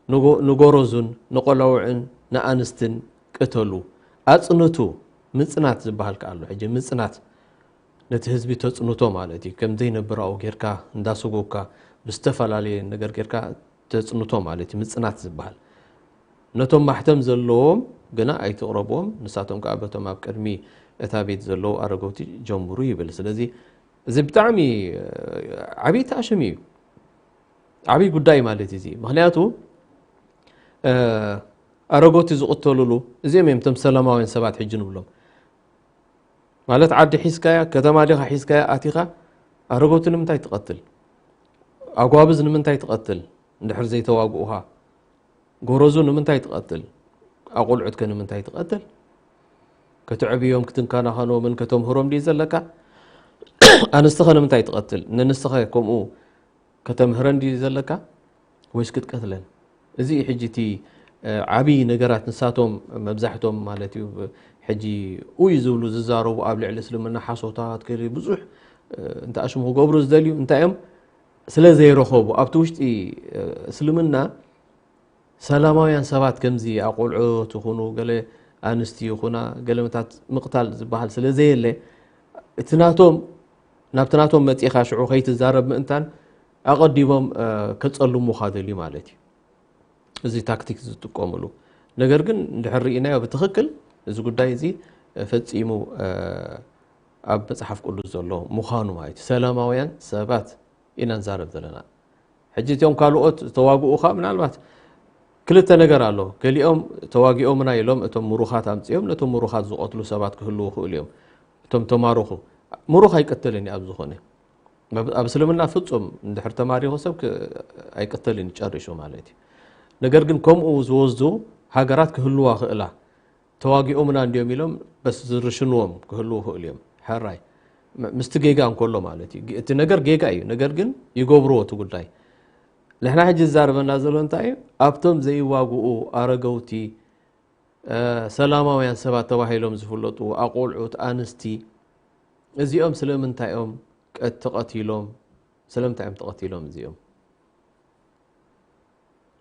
ንጎ-፣ ንጎረዙን ንቆላውዕን ንኣንስትን ቅተሉ። ኣጽንቱ፣ ምጽናት ዝበሃል ከኣ ኣሎ። ሕጂ ምጽናት ነቲ ህዝቢ ተጽንቶ ማለት እዩ። ከም ዘይነብር ኣብኡ ጌርካ እንዳሰጎግካ ብዝተፈላለየ ነገር ጌርካ ተጽንቶ ማለት እዩ ምጽናት ዝበሃል። ነቶም ማሕተም ዘለዎም ግና ኣይትቕረብዎም፣ ንሳቶም ከኣ በቶም ኣብ ቅድሚ እታ ቤት ዘለዉ ኣረገውቲ ጀምሩ ይብል። ስለዚ እዚ ብጣዕሚ፣ እ፣ ዓብዪ ተኣሽም እዩ። ዓብዪ ጉዳይ ማለት እዩ እዚ። ምኽንያቱ፣ እ፣ ኣረጎቲ ዝቕተሉሉ እዚኦም እዮም እቶም ሰላማውያን ሰባት ሕጂ ንብሎም። ማለት ዓዲ ሒዝካያ፣ ከተማ ዲኻ ሒዝካያ ኣቲኻ፣ ኣረጎቲ ንምንታይ ትቐትል? ኣጓብዝ ንምንታይ ትቐትል? እንድሕር ዘይተዋግኡኻ፣ ጎረዙ ንምንታይ ትቐትል? ኣቆልዑትከ ንምንታይ ትቐትል? ከተዕብዮም፣ ክትንከናኸኖምን ከተምህሮም ድዩ ዘለካ? ኣንስትኸ ንምንታይ ትቐትል? ንንስኸ ከምኡ ከተምህረን ድዩ ዘለካ? ወይስ ክትቀትለን? እዚ እዩ ሕጂ እቲ፣ እ፣ ዓብዪ ነገራት ንሳቶም መብዛሕቶም ማለት እዩ፣ ሕጂ ኡይ ዝብሉ ዝዛረቡ ኣብ ልዕሊ እስልምና ሓሶታት ገለ ብዙሕ፣ እ፣ እንተ ኣሽሙ ክገብሩ ዝደልዩ እንታይ እዮም? ስለ ዘይረኸቡ ኣብቲ ውሽጢ፣ እ፣ እስልምና ሰላማውያን ሰባት ከምዚ ኣቆልዑት ይኹኑ ገለ ኣንስቲ ይኹና ገለመታት ምቕታል ዝበሃል ስለ ዘየለ እቲ ናቶም ናብቲ ናቶም መጺኻ ሽዑ ከይትዛረብ ምእንታን ኣቐዲሞም፣ እ፣ ከጸልሙኻ ደልዩ ማለት እዩ። እዚ ታክቲክ ዝጥቀሙሉ። ነገር ግን እንድሕር ርኢናዮ ብትኽክል እዚ ጉዳይ እዚ፣ እ፣ ፈጺሙ፣ እ፣ ኣብ መጽሓፍ ቅዱስ ዘሎ ምዃኑ ማለት እዩ። ሰላማውያን ሰባት ኢና ንዛረብ ዘለና። ሕጂ እቶም ካልኦት ዝተዋግኡ ኸኣ ምናልባት ክልተ ነገር ኣሎ። ገሊኦም ተዋጊኦምና ኢሎም እቶም ምሩኻት ኣምጺኦም ነቶም ምሩኻት ዝቐትሉ ሰባት ክህልዉ ይኽእሉ እዮም። እቶም ተማርኹ። ምሩኽ ኣይቅተልን እዩ ኣብ ዝኾነ። ኣብ፣ ኣብ እስልምና ፍጹም እንድሕር ተማሪኹ ሰብ ክ-፣ ኣይቅተልን እዩ ጨሪሹ ማለት እዩ። ነገር ግን ከምኡ ዝወስዱ ሃገራት ክህልዋ ክእላ። ተዋጊኦምና እንድዮም ኢሎም በስ ዝርሽንዎም ክህልዉ ይኽእሉ እዮም። ሕራይ። ም-፣ ምስቲ ጌጋ እንከሎ ማለት እዩ። ግ-፣ እቲ ነገር ጌጋ እዩ። ነገር ግን ይገብርዎ እቲ ጉዳይ። ንሕና ሕጂ ዝዛረበና ዘሎ እንታይ እዩ? ኣብቶም ዘይዋግኡ ኣረገውቲ፣ እ፣ ሰላማውያን ሰባት ተባሂሎም ዝፍለጡ፣ ኣቆልዑት፣ ኣንስቲ፣ እዚኦም ስለምንታይ እዮም ቀ-፣ ተቐቲሎም? ስለምንታይ እዮም ተቐቲሎም እዚኦም?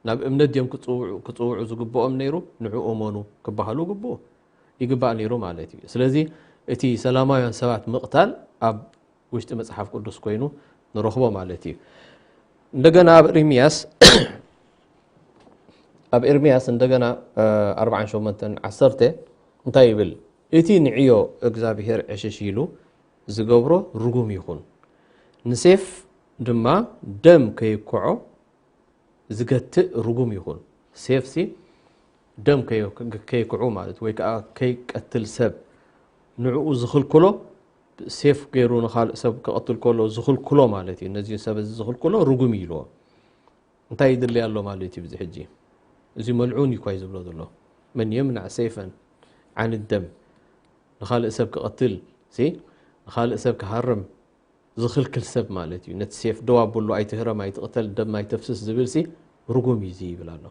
ናብ እምነት ድዮም ክጽውዑ ዝግብኦም ነይሩ? ንዑ እመኑ ክበሃሉ ግብኡ ይግባእ ነይሩ ማለት እዩ። ስለዚ እቲ ሰላማውያን ሰባት ምቕታል ኣብ ውሽጢ መጽሓፍ ቅዱስ ኮይኑ ንረኽቦ ማለት እዩ። እንደገና ኣብ ኤርምያስ ኣብ ኤርምያስ እንደገና ኣርባዓን ሸሞንተን ዓሰርተ እንታይ ይብል? እቲ ንዕዮ እግዚኣብሔር ዕሽሽ ኢሉ ዝገብሮ ርጉም ይኹን፣ ንሴፍ ድማ ደም ከይክዖ ዝገትእ ርጉም ይኹን። ሴፍሲ ደም ከይክዑ ማለት ወይ ከዓ ከይቀትል ሰብ ንዕኡ ዝኽልክሎ፣ ሴፍ ገይሩ ንኻልእ ሰብ ክቐትል ከሎ ዝኽልክሎ ማለት እዩ። ነዚ ሰብ እዚ ዝኽልክሎ ርጉም እዩ ኢልዎ። እንታይ ይድለይ ኣሎ ማለት እዩ? ብዚ ሕጂ እዚ መልዑን እዩ እኳ እዩ ዝብሎ ዘሎ። መን የምናዕ ሴፈን ዓን ደም፣ ንኻልእ ሰብ ክቐትል ሲ ንኻልእ ሰብ ክሃርም ዝኽልክል ሰብ ማለት እዩ። ነቲ ሴፍ ደው ኣብሉ፣ ኣይትህረም፣ ኣይትቕተል፣ ደም ኣይተፍስስ ዝብል ሲ ርጉም እዩ እዚ ይብል ኣሎ።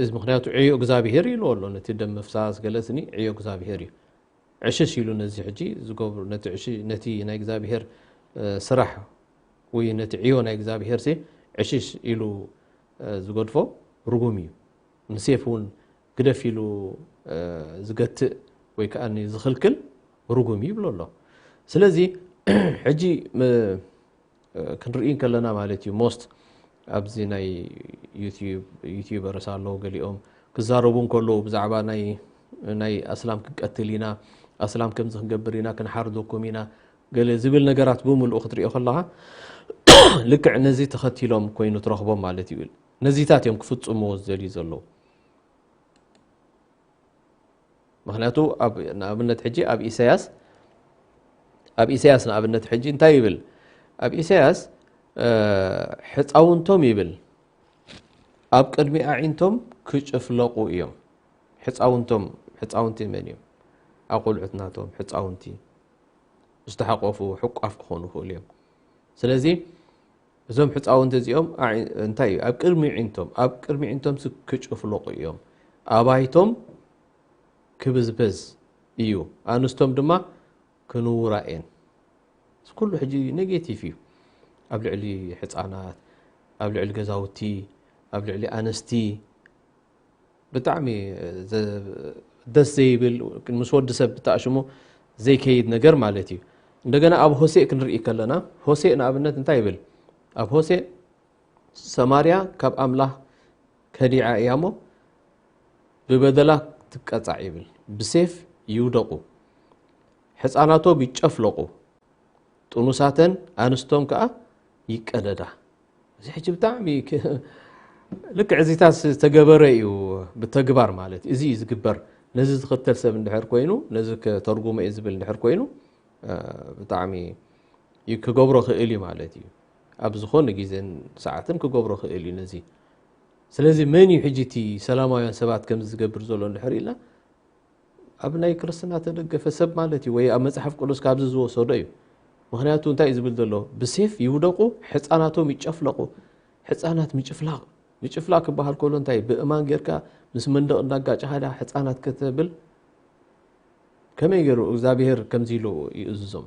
እዚ ምክንያቱ ዕዮ እግዚኣብሄር ኢሉ ኣሎ። ነቲ ደም ምፍሳስ ገለ ስኒ ዕዮ እግዚኣብሄር እዩ። ዕሽሽ ኢሉ ነዚ ሕጂ ዝገብሩ ነቲ ናይ እግዚኣብሄር ስራሕ ወይ ነቲ ዕዮ ናይ እግዚኣብሄር ሲ ዕሽሽ ኢሉ ዝገድፎ ርጉም እዩ። ንሴፍ እውን ግደፍ ኢሉ ዝገትእ ወይ ከዓ ዝኽልክል ርጉም እዩ ይብሎ ኣሎ። ስለዚ ሕጂ ክንርኢ ከለና ማለት እዩ ሞስት ኣብዚ ናይ ዩቲዩበርስ ኣለዉ ገሊኦም ክዛረቡ እንከለዉ ብዛዕባ ናይ ኣስላም ክንቀትል ኢና፣ ኣስላም ከምዚ ክንገብር ኢና፣ ክንሓርደኩም ኢና ገለ ዝብል ነገራት ብምልኡ ክትሪኦ ከለኻ ልክዕ ነዚ ተኸቲሎም ኮይኑ ትረኽቦም ማለት እዩ። ነዚታት እዮም ክፍፅምዎ ዝደልዩ ዘለዉ። ምክንያቱ ንኣብነት ሕጂ ኣብ ኢሳያስ ኣብ ኢሳያስ ንኣብነት ሕጂ እንታይ ይብል? ኣብ ኢሳያስ ሕፃውንቶም ይብል ኣብ ቅድሚ ኣዒንቶም ክጭፍለቁ እዮም። ሕፃውንቶም ሕፃውንቲ መን እዮም? ኣቆልዑት ናቶም ሕፃውንቲ ዝተሓቆፉ ሕቋፍ ክኾኑ ይኽእሉ እዮም። ስለዚ እዞም ሕፃውንቲ እዚኦም እንታይ እዩ ኣብ ቅድሚ ዒንቶም ኣብ ቅድሚ ዒንቶም ክጭፍለቁ እዮም። ኣባይቶም ክብዝበዝ እዩ፣ ኣንስቶም ድማ ክንውራ እየን። እዚ ኩሉ ሕጂ ኔጌቲቭ እዩ። ኣብ ልዕሊ ሕፃናት፣ ኣብ ልዕሊ ገዛውቲ፣ ኣብ ልዕሊ ኣንስቲ ብጣዕሚ ደስ ዘይብል ምስ ወዲ ሰብ ብተኣሽሙ ዘይከይድ ነገር ማለት እዩ። እንደገና ኣብ ሆሴእ ክንርኢ ከለና ሆሴእ ንኣብነት እንታይ ይብል? ኣብ ሆሴእ ሰማርያ ካብ ኣምላኽ ከዲዓ እያ እሞ ብበደላ ትቀጻዕ ይብል። ብሴፍ ይውደቑ፣ ሕፃናቶም ይጨፍለቑ፣ ጥኑሳተን ኣንስቶም ከኣ ይቀደዳ። እዚ ሕጂ ብጣዕሚ ልክዕ እዚታት ዝተገበረ እዩ ብተግባር ማለት እዚ እዩ ዝግበር። ነዚ ዝኽተል ሰብ እንድሕር ኮይኑ ነዚ ከተርጉሞ እየ ዝብል እንድሕር ኮይኑ ብጣዕሚ ክገብሮ ክእል እዩ ማለት እዩ። ኣብ ዝኾነ ግዜን ሰዓትን ክገብሮ ክእል እዩ ነዚ። ስለዚ መን እዩ ሕጂ እቲ ሰላማውያን ሰባት ከምዚ ዝገብር ዘሎ እንድሕር ኢልና ኣብ ናይ ክርስትና ተደገፈ ሰብ ማለት እዩ ወይ ኣብ መጽሓፍ ቅዱስ ካብዚ ዝወሰዶ እዩ። ምክንያቱ እንታይ እዩ ዝብል ዘሎ? ብሴፍ ይውደቁ፣ ሕፃናቶም ይጨፍለቁ። ሕፃናት ምጭፍላቕ ምጭፍላቕ ክበሃል ከሎ እንታይ ብእማን ጌርካ ምስ መንደቕ እንዳጋጨኻ ዳ ሕፃናት ከተብል? ከመይ ገይሩ እግዚኣብሄር ከምዚ ኢሉ ይእዝዞም?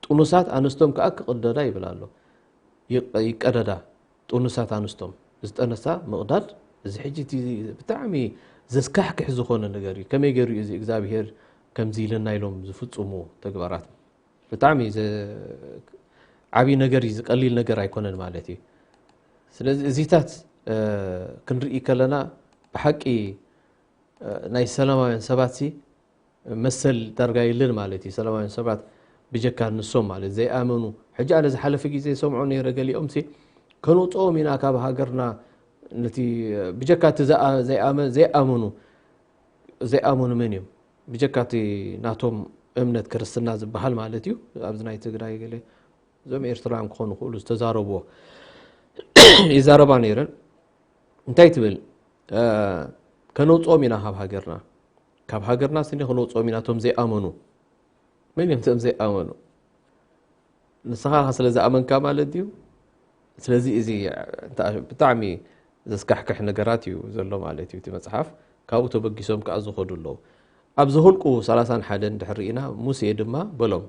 ጥኑሳት ኣንስቶም ከዓ ክቕደዳ ይብል ኣሎ። ይቀደዳ ጥኑሳት ኣንስቶም ዝጠነሳ ምቕዳድ። እዚ ሕጂ እቲ ብጣዕሚ ዘስካሕክሕ ዝኾነ ነገር እዩ። ከመይ ገይሩ እዩ እዚ እግዚኣብሄር ከምዚ ኢለና ኢሎም ዝፍፅሙ ተግባራት? ብጣዕሚ ዓብዪ ነገር እዩ፣ ዝቀሊል ነገር ኣይኮነን ማለት እዩ። ስለዚ እዚታት ክንርኢ ከለና ብሓቂ ናይ ሰላማውያን ሰባት ሲ መሰል ዳርጋ የለን ማለት እዩ። ሰላማውያን ሰባት ብጀካ ንሶም ማለት ዘይኣመኑ። ሕጂ ኣነ ዝሓለፈ ግዜ ሰምዖ ነይረ፣ ገሊኦም ሲ ከነውፅኦም ኢና ካብ ሃገርና፣ ነቲ ብጀካ እቲ ዘይኣመኑ ዘይኣመኑ መን እዮም? ብጀካ እቲ ናቶም እምነት ክርስትና ዝበሃል ማለት እዩ። ኣብዚ ናይ ትግራይ ገለ እዞም ኤርትራውያን ክኾኑ ክእሉ ዝተዛረብዎ ይዛረባ ነይረን። እንታይ ትብል? ከነውፅኦም ኢና ካብ ሃገርና። ካብ ሃገርና ስኒ ከነውፅኦም ኢና እቶም ዘይኣመኑ። መን እዮም እቶም ዘይኣመኑ? ንስኻ ስለ ዝኣመንካ ማለት ድዩ? ስለዚ እዚ ብጣዕሚ ዘስካሕክሕ ነገራት እዩ ዘሎ ማለት እዩ እቲ መጽሓፍ። ካብኡ ተበጊሶም ከኣ ዝኸዱ ኣለዉ። ኣብ ዘሁልቁ ሰላሳን ሓደን እንድሕር ርኢና፣ ሙሴ ድማ በሎም፣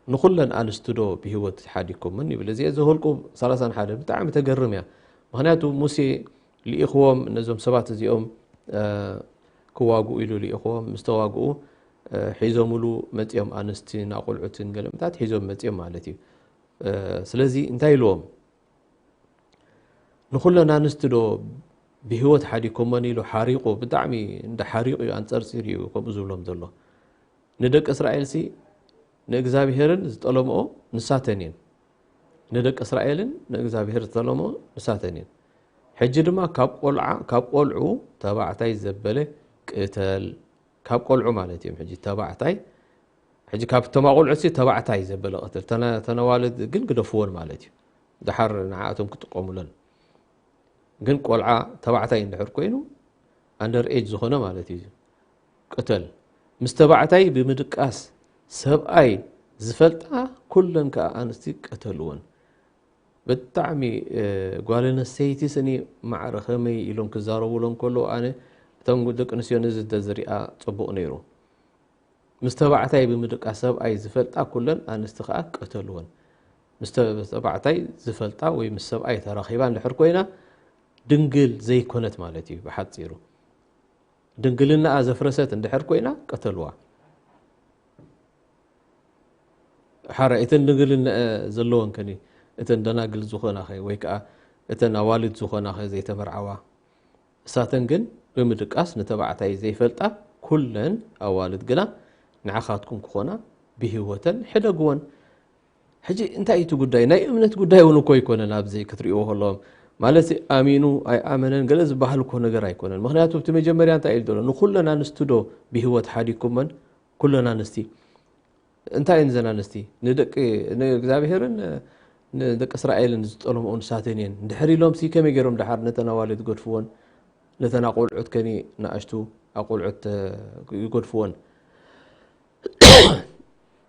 ንኹለን ኣንስቲ ዶ ብህይወት ሓዲግኩምን? ይብል። እዚ ዘሁልቁ ሰላሳን ሓደን ብጣዕሚ ተገርም እያ። ምኽንያቱ ሙሴ ልኢኽዎም፣ ነዞም ሰባት እዚኦም ክዋግኡ ኢሉ ልኢኽዎም፣ ምስ ተዋግኡ ሒዞምሉ መፂኦም፣ ኣንስትን ኣቆልዑትን ገለምታት ሒዞም መፂኦም ማለት እዩ። ስለዚ እንታይ ኢልዎም? ንኹለን ኣንስቲ ዶ ብህይወት ሓዲግኩመን ኢሉ ሓሪቑ፣ ብጣዕሚ እንዳ ሓሪቑ እዩ፣ ኣንፀርፂሩ እዩ ከምኡ ዝብሎም ዘሎ። ንደቂ እስራኤልሲ ንእግዚኣብሄርን ዝጠለምኦ ንሳተን እየን። ንደቂ እስራኤልን ንእግዚኣብሄር ዝጠለምኦ ንሳተን እየን። ሕጂ ድማ ካብ ቆልዓ ካብ ቆልዑ ተባዕታይ ዘበለ ቅተል። ካብ ቆልዑ ማለት እዮም። ሕጂ ተባዕታይ ሕጂ ካብ ተማቆልዑ ሲ ተባዕታይ ዘበለ ቅተል። ተነ- ተነዋልድ ግን ግደፍዎን ማለት እዩ። ድሓር ንዓኣቶም ክጥቀሙለን። ግን ቆልዓ ተባዕታይ እንድሕር ኮይኑ ኣንደር ኤጅ ዝኾነ ማለት እዩ ቅተል። ምስ ተባዕታይ ብምድቃስ ሰብኣይ ዝፈልጣ ኩለን ከዓ ኣንስቲ ቀተልወን። ብጣዕሚ ጓል ኣንስተይቲ ስኒ ማዕረ ከመይ ኢሎም ክዛረቡሎም ከለዉ ኣነ እቶም ደቂ ኣንስትዮ ነዚ እንተዝሪኣ ፅቡቕ ነይሩ። ምስ ተባዕታይ ብምድቃስ ሰብኣይ ዝፈልጣ ኩለን ኣንስቲ ከዓ ቀተልወን። ምስ ተባዕታይ ዝፈልጣ ወይ ምስ ሰብኣይ ተራኺባ እንድሕር ኮይና ድንግል ዘይኮነት ማለት እዩ ብሓፂሩ። ድንግልናኣ ዘፍረሰት እንድሕር ኮይና ቀተልዋ። ሓራይ እተን ድንግልና ዘለወን ከኒ እተን ደናግል ዝኾናኸ ወይ ከዓ እተን ኣዋልድ ዝኾናኸ ዘይተመርዓዋ እሳተን ግን ብምድቃስ ንተባዕታይ ዘይፈልጣ ኩለን ኣዋልድ ግና ንዓኻትኩም ክኾና ብህይወተን ሕደግወን። ሕጂ እንታይ እዩ እቲ ጉዳይ? ናይ እምነት ጉዳይ እውን እኮ ኣይኮነን። ኣብዚ ክትሪእዎ ከለዎም ማለት ኣሚኑ ኣይኣመነን ገለ ዝበሃል እኮ ነገር ኣይኮነን። ምክንያቱ እቲ መጀመርያ እንታይ ኢሉ ዘሎ? ንኩለን ኣንስቲ ዶ ብህይወት ሓዲግኩመን? ኩለን ኣንስቲ እንታይ እየን ዘን ኣንስቲ? ንደቂ ንእግዚኣብሄርን ንደቂ እስራኤልን ዝጠለምኦ ንሳተን እየን። እንድሕር ኢሎም ሲ ከመይ ገይሮም ድሓር ነተን ኣዋልድ ይገድፍዎን ነተን ኣቆልዑት ከኒ ንኣሽቱ ኣቆልዑት ይገድፍዎን?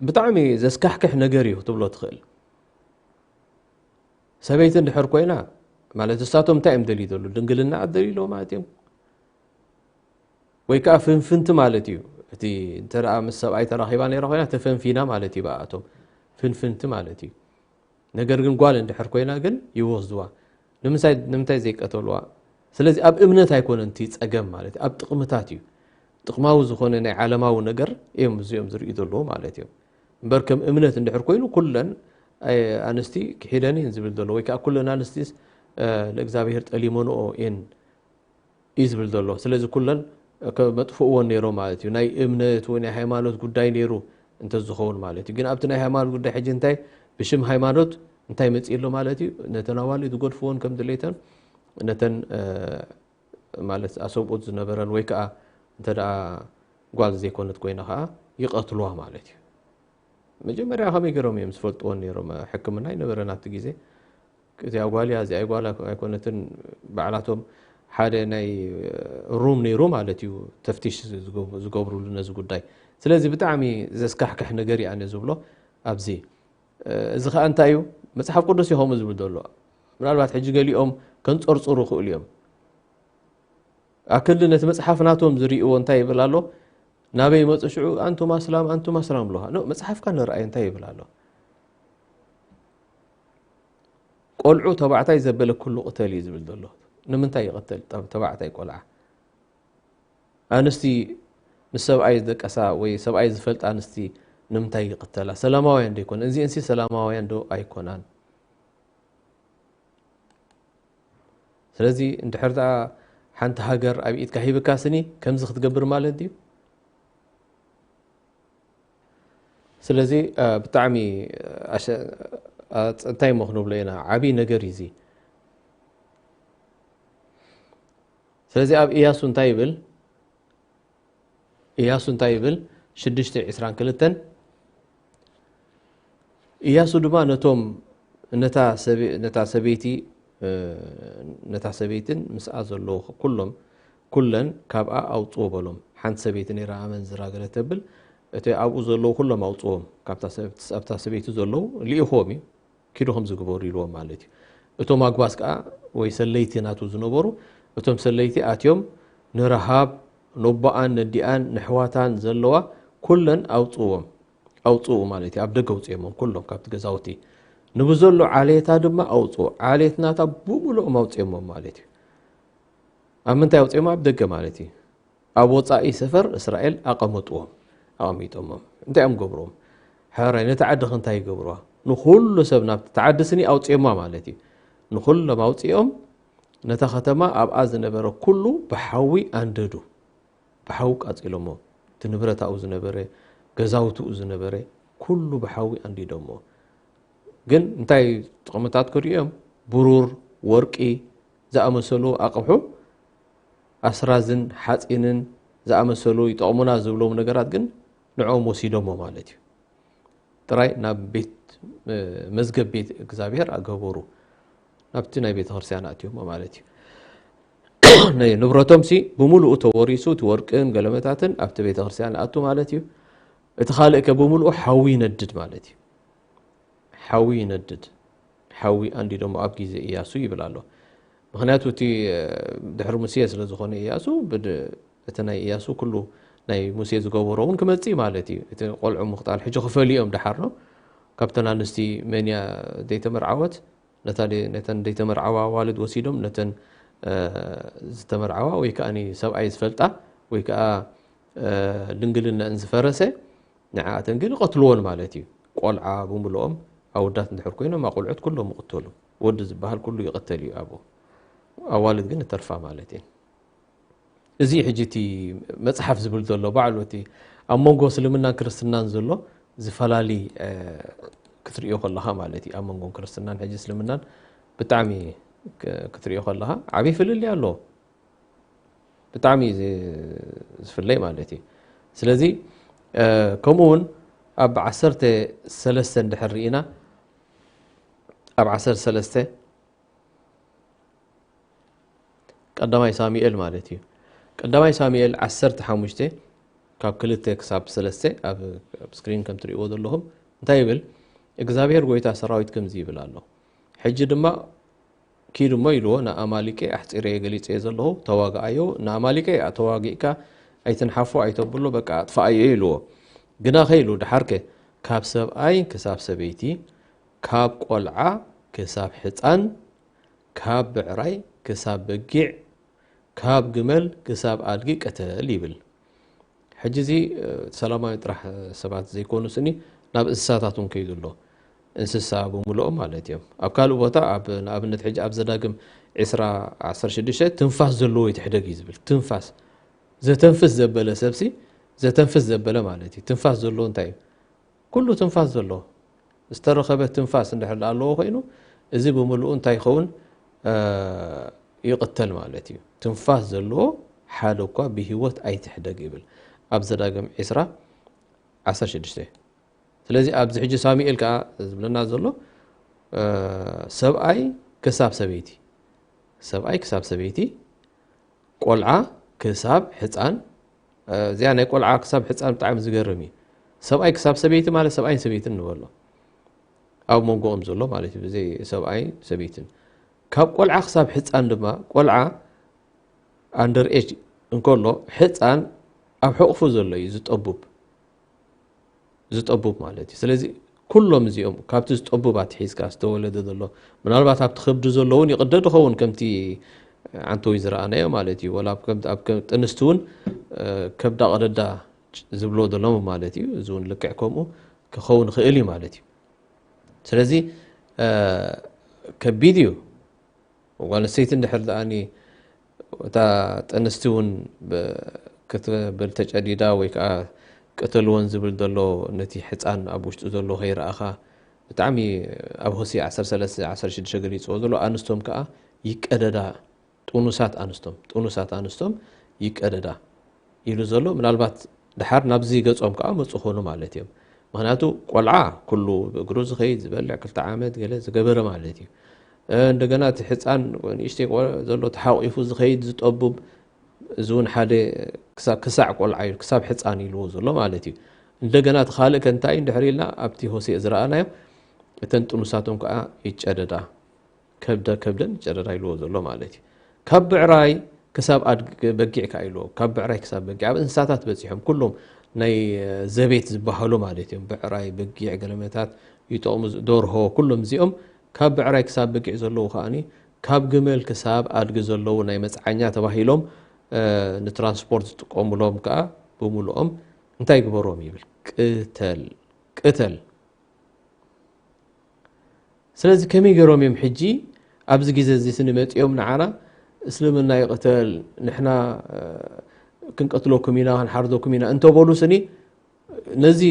ብጣዕሚ ዘስካሕክሕ ነገር እዩ ክትብሎ ትኽእል። ሰበይቲ እንድሕር ኮይና ማለት እሳቶም እንታይ እዮም ደልዩ ዘለዉ? ድንግልና ደልዩ ኣለዎ ማለት እዮም። ወይ ከዓ ፍንፍንቲ ማለት እዩ። እቲ እንተ ምስ ሰብኣይ ተራኺባ ነይራ ኮይና ተፈንፊና ማለት እዩ ብኣቶም ፍንፍንቲ ማለት እዩ። ነገር ግን ጓል እንድሕር ኮይና ግን ይወስድዋ። ንምንታይ ዘይቀተልዋ? ስለዚ ኣብ እምነት ኣይኮነን እቲ ፀገም ማለት ኣብ ጥቕምታት እዩ። ጥቕማዊ ዝኾነ ናይ ዓለማዊ ነገር እዮም እዚኦም ዝርእዩ ዘለዉ ማለት እዮም። እምበር ከም እምነት እንድሕር ኮይኑ ኩለን ኣንስቲ ክሒደን እየን ዝብል ዘሎ ወይ ከዓ ኩለን ኣንስቲስ ንእግዚኣብሔር ጠሊመንኦ እየን እዩ ዝብል ዘሎ። ስለዚ ኩለን ከመጥፍእዎን ነይሮም ማለት እዩ። ናይ እምነት ወይ ናይ ሃይማኖት ጉዳይ ነይሩ እንተዝኸውን ማለት እዩ። ግን ኣብቲ ናይ ሃይማኖት ጉዳይ ሕጂ እንታይ ብሽም ሃይማኖት እንታይ መፅእ ኣሎ ማለት እዩ? ነተን ኣዋልድ ዝገድፍዎን ከም ድሌተን ነተን ማለት ኣሰብኡት ዝነበረን ወይ ከዓ እንተ ደኣ ጓል ዘይኮነት ኮይና ከዓ ይቐትልዋ ማለት እዩ። መጀመርያ ከመይ ገይሮም እዮም ዝፈልጥዎን ነይሮም? ሕክምና ኣይነበረን ኣብቲ ግዜ። እዚኣ ጓል እያ፣ እዚኣ ጓል ኣይኮነትን። ባዕላቶም ሓደ ናይ ሩም ነይሩ ማለት እዩ፣ ተፍቲሽ ዝገብርሉ ነዚ ጉዳይ። ስለዚ ብጣዕሚ ዘስካሕክሕ ነገር እዩ ኣነ ዝብሎ ኣብዚ። እዚ ከዓ እንታይ እዩ? መፅሓፍ ቅዱስ እዩ ከምኡ ዝብል ዘሎ። ምናልባት ሕጂ ገሊኦም ከንፀርፅሩ ይኽእሉ እዮም። ኣክንዲ ነቲ መፅሓፍ ናቶም ዝርእይዎ እንታይ ይብል ኣሎ? ናበይ መፁ ሽዑ ኣንቱም ኣስላም ኣንቱም ኣስላም ኣለዋ። ኖ መፅሓፍካ ንርኣይ እንታይ ይብል ኣሎ? ቆልዑ ተባዕታይ ዘበለ ኩሉ ቅተል እዩ ዝብል ዘሎ። ንምንታይ ይቕተል ተባዕታይ ቆልዓ? ኣንስቲ ምስ ሰብኣይ ዝደቀሳ ወይ ሰብኣይ ዝፈልጣ ኣንስቲ ንምንታይ ይቕተላ? ሰላማውያን ዶ ይኮን? እዚአንሲ ሰላማውያን ዶ ኣይኮናን? ስለዚ እንድሕር ደኣ ሓንቲ ሃገር ኣብ ኢድካ ሂብካ ስኒ ከምዚ ክትገብር ማለት ድዩ? ስለዚ ብጣዕሚ እንታይ እሞ ክንብሎ ኢና፣ ዓብዪ ነገር እዩ እዚ። ስለዚ ኣብ ኢያሱ እንታይ ይብል? ኢያሱ እንታይ ይብል? ሽዱሽተ ዕስራን ክልተን ኢያሱ ድማ ነቶም ነታ ሰበይቲ ነታ ሰበይትን ምስኣ ዘለዉ ኩሎም ኩለን ካብኣ ኣውፅዎ በሎም። ሓንቲ ሰበይቲ ነይራ ኣመንዝራ ገለ ተብል፣ እቲ ኣብኡ ዘለዉ ኩሎም ኣውፅዎም፣ ካብታ ሰበይቲ ዘለዉ ልኢኽዎም እዩ። ኪዱ ከምዚ ግበሩ ኢልዎም ማለት እዩ። እቶም ኣጉባዝ ከዓ ወይ ሰለይቲ ናቱ ዝነበሩ እቶም ሰለይቲ ኣትዮም ንረሃብ ነቦኣን ነዲኣን ነሕዋታን ዘለዋ ኩለን ኣውፅዎም ኣውፅኡ ማለት እዩ። ኣብ ደገ ኣውፅኦሞም ኩሎም ካብቲ ገዛውቲ ንብዘሎ ዓሌታ ድማ ኣውፅኡ። ዓሌት ናታ ብምልኦም ኣውፅኦሞም ማለት እዩ። ኣብ ምንታይ ኣውፅኦሞ? ኣብ ደገ ማለት እዩ። ኣብ ወፃኢ ሰፈር እስራኤል ኣቐመጥዎም፣ ኣቐሚጦሞም። እንታይ እዮም ገብርዎም? ሕራይ ነቲ ዓዲ ከ እንታይ ይገብርዋ? ንኹሉ ሰብ ናብቲ ዓዲ ስኒ ኣውፅኦማ ማለት እዩ። ንኹሎም ኣውፅኦም ነታ ከተማ ኣብኣ ዝነበረ ኩሉ ብሓዊ ኣንደዱ። ብሓዊ ቃፂሎሞ። እቲ ንብረት ኣብኡ ዝነበረ፣ ገዛውትኡ ዝነበረ ኩሉ ብሓዊ ኣንዲዶሞ። ግን እንታይ ጥቕምታት ከድኡ እዮም? ብሩር፣ ወርቂ ዝኣመሰሉ ኣቕሑ፣ ኣስራዝን ሓፂንን ዝኣመሰሉ ይጠቕሙና ዝብሎም ነገራት ግን ንዕኦም ወሲዶሞ ማለት እዩ። ጥራይ ናብ ቤት መዝገብ ቤት እግዚኣብሔር ኣገበሩ። ናብቲ ናይ ቤተ ክርስቲያን ኣእትዮሞ ማለት እዩ። ናይ ንብረቶም ሲ ብምሉኡ ተወሪሱ፣ እቲ ወርቅን ገለመታትን ኣብቲ ቤተ ክርስቲያን ኣቱ ማለት እዩ። እቲ ካልእ ከ ብምሉኡ ሓዊ ይነድድ ማለት እዩ። ሓዊ ይነድድ። ሓዊ ኣንዲዶሞ ኣብ ግዜ ኢያሱ ይብል ኣሎ። ምኽንያቱ እቲ ድሕሪ ሙሴ ስለ ዝኾነ ኢያሱ፣ እቲ ናይ ኢያሱ ኩሉ ናይ ሙሴ ዝገበሮ እውን ክመጽእ ማለት እዩ። እቲ ቆልዑ ምቕጣል ሕጂ ክፈልዮም ድሓር ነው። ካብተን ኣንስቲ መንያ ዘይተመርዓወት፣ ነተን ዘይተመርዓዋ ኣዋልድ ወሲዶም ነተን ዝተመርዓዋ ወይ ከዓ ሰብኣይ ዝፈልጣ ወይ ከዓ ድንግልናን ዝፈረሰ ንዓኣተን ግን ይቐትልዎን ማለት እዩ። ቆልዓ ብምልኦም ኣወዳት እንድሕር ኮይኖም ኣቆልዑት ኩሎም ይቕተሉ። ወዲ ዝበሃል ኩሉ ይቕተል እዩ ኣብኡ። ኣዋልድ ግን እተርፋ ማለት እየን። እዚ ሕጂ እቲ መጽሓፍ ዝብል ዘሎ ባዕሉ እቲ ኣብ መንጎ እስልምናን ክርስትናን ዘሎ ዝፈላሊ ክትሪኦ ከለኻ ማለት እዩ። ኣብ መንጎ ክርስትናን ሕጂ እስልምናን ብጣዕሚ ክትሪኦ ከለኻ ዓብዪ ፍልሊ ኣሎ። ብጣዕሚ ዝፍለይ ማለት እዩ። ስለዚ ከምኡ እውን ኣብ ዓሰርተ ሰለስተ እንድሕር ርኢና ኣብ ዓሰርተ ሰለስተ ቀዳማይ ሳሙኤል ማለት እዩ። ቀዳማይ ሳሙኤል ዓሰርተ ሓሙሽተ ካብ ክልተ ክሳብ ሰለስተ ኣብ ስክሪን ከም ትሪእዎ ዘለኹም እንታይ ይብል? እግዚኣብሔር ጎይታ ሰራዊት ከምዚ ይብል ኣሎ። ሕጂ ድማ ኪድ እሞ ኢልዎ ንኣማሊቄ ኣሕፂረዮ ገሊፀዮ ዘለኹ ተዋግኣዮ። ንኣማሊቄ ተዋጊእካ ኣይትንሓፎ ኣይተብሎ በቃ ኣጥፍኣዮ ኢልዎ። ግናኸ ኢሉ ድሓርከ ካብ ሰብኣይ ክሳብ ሰበይቲ ካብ ቆልዓ ክሳብ ሕፃን ካብ ብዕራይ ክሳብ በጊዕ ካብ ግመል ክሳብ ኣድጊ ቅተል ይብል። ሕጂ እዚ ሰላማዊ ጥራሕ ሰባት ዘይኮኑ ስኒ ናብ እንስሳታት እውን ከይዱ ኣሎ። እንስሳ ብምልኦም ማለት እዮም። ኣብ ካልእ ቦታ ኣብ ንኣብነት ሕጂ ኣብ ዘዳግም ዕስራ ዓሰርተ ሽዱሽተ ትንፋስ ዘለዎ ይትሕደግ እዩ ዝብል። ትንፋስ ዘተንፍስ ዘበለ ሰብሲ ዘተንፍስ ዘበለ ማለት እዩ። ትንፋስ ዘለዎ እንታይ እዩ? ኩሉ ትንፋስ ዘሎ ዝተረኸበ ትንፋስ እንድሕር ኣለዎ ኮይኑ እዚ ብምልኡ እንታይ ይኸውን ይቕተል ማለት እዩ። ትንፋስ ዘለዎ ሓደ እኳ ብህይወት ኣይትሕደግ ይብል ኣብ ዘዳግም ዕስራ ዓሰርተ ሽዱሽተ። ስለዚ ኣብዚ ሕጂ ሳሙኤል ከዓ ዝብለና ዘሎ ሰብኣይ ክሳብ ሰበይቲ ሰብኣይ ክሳብ ሰበይቲ ቆልዓ ክሳብ ሕፃን እዚኣ ናይ ቆልዓ ክሳብ ሕፃን ብጣዕሚ ዝገርም እዩ። ሰብኣይ ክሳብ ሰበይቲ ማለት ሰብኣይን ሰበይትን ንበሎ ኣብ መንጎኦም ዘሎ ማለት እዩ። ብዘይ ሰብኣይ ሰበይትን ካብ ቆልዓ ክሳብ ሕፃን ድማ ቆልዓ ኣንደር ኤጅ እንከሎ ሕፃን ኣብ ሕቑፉ ዘሎ እዩ ዝጠቡብ ዝጠቡብ ማለት እዩ። ስለዚ ኩሎም እዚኦም ካብቲ ዝጠቡብ ኣትሒዝካ ዝተወለደ ዘሎ ምናልባት ኣብቲ ከብዲ ዘሎ እውን ይቕደድ ይኸውን ከምቲ ዓንተወይ ዝረኣናዮ ማለት እዩ። ወላ ኣብ ጥንስቲ እውን ከብዳ ቀደዳ ዝብሎ ዘለሙ ማለት እዩ። እዚ እውን ልክዕ ከምኡ ክኸውን ይኽእል እዩ ማለት እዩ። ስለዚ ከቢድ እዩ። ጓል ኣንስተይቲ እንድሕር ደኣኒ እታ ጥንስቲ እውን ክትብል ተጨዲዳ ወይ ከዓ ቅተልወን ዝብል ዘሎ ነቲ ሕፃን ኣብ ውሽጡ ዘሎ ከይረኣኻ ብጣዕሚ ኣብ ሆሴ ዓሰርተ ሰለስተ ዓሰርተ ሽዱሽተ ገሊፅዎ ዘሎ ኣንስቶም ከዓ ይቀደዳ ጥኑሳት ኣንስቶም ጥኑሳት ኣንስቶም ይቀደዳ ኢሉ ዘሎ ምናልባት ድሓር ናብዚ ገጾም ከዓ መፁ ኮኑ ማለት እዮም። ምክንያቱ ቆልዓ ኩሉ ብእግሩ ዝኸይድ ዝበልዕ ክልተ ዓመት ገለ ዝገበረ ማለት እዩ። እንደገና እቲ ሕፃን ንእሽተይ ዘሎ ተሓቂፉ ዝኸይድ ዝጠቡብ እዚ እውን ሓደ ክሳዕ ቆልዓ እዩ ክሳብ ሕፃን ኢልዎ ዘሎ ማለት እዩ። እንደገና እቲ ካልእ ከ እንታይ እንድሕር ኢልና ኣብቲ ሆሴእ ዝረኣናዮ እተን ጥኑሳቶም ከዓ ይጨደዳ ከብደ ከብደን ይጨደዳ ኢልዎ ዘሎ ማለት እዩ። ካብ ብዕራይ ክሳብ ኣድጊ በጊዕ ከዓ ኢልዎ ካብ ብዕራይ ክሳብ በጊዕ ኣብ እንስሳታት በፂሖም ኩሎም ናይ ዘቤት ዝበሃሉ ማለት እዮም። ብዕራይ፣ በጊዕ፣ ገለመታት ይጠቕሙ፣ ደርሆ፣ ኩሎም እዚኦም ካብ ብዕራይ ክሳብ በጊዕ ዘለዉ ከኣኒ ካብ ግመል ክሳብ ኣድጊ ዘለዉ ናይ መጽዓኛ ተባሂሎም ንትራንስፖርት ዝጥቀሙሎም ከዓ ብምልኦም እንታይ ግበሮም ይብል? ቅተል ቅተል። ስለዚ ከመይ ገይሮም እዮም ሕጂ ኣብዚ ግዜ እዚ ስንመፅኦም ንዓና እስልምና ይቕተል፣ ንሕና ክንቀትለኩም ኢና፣ ክንሓርደኩም ኢና እንተበሉ ስኒ ነዚ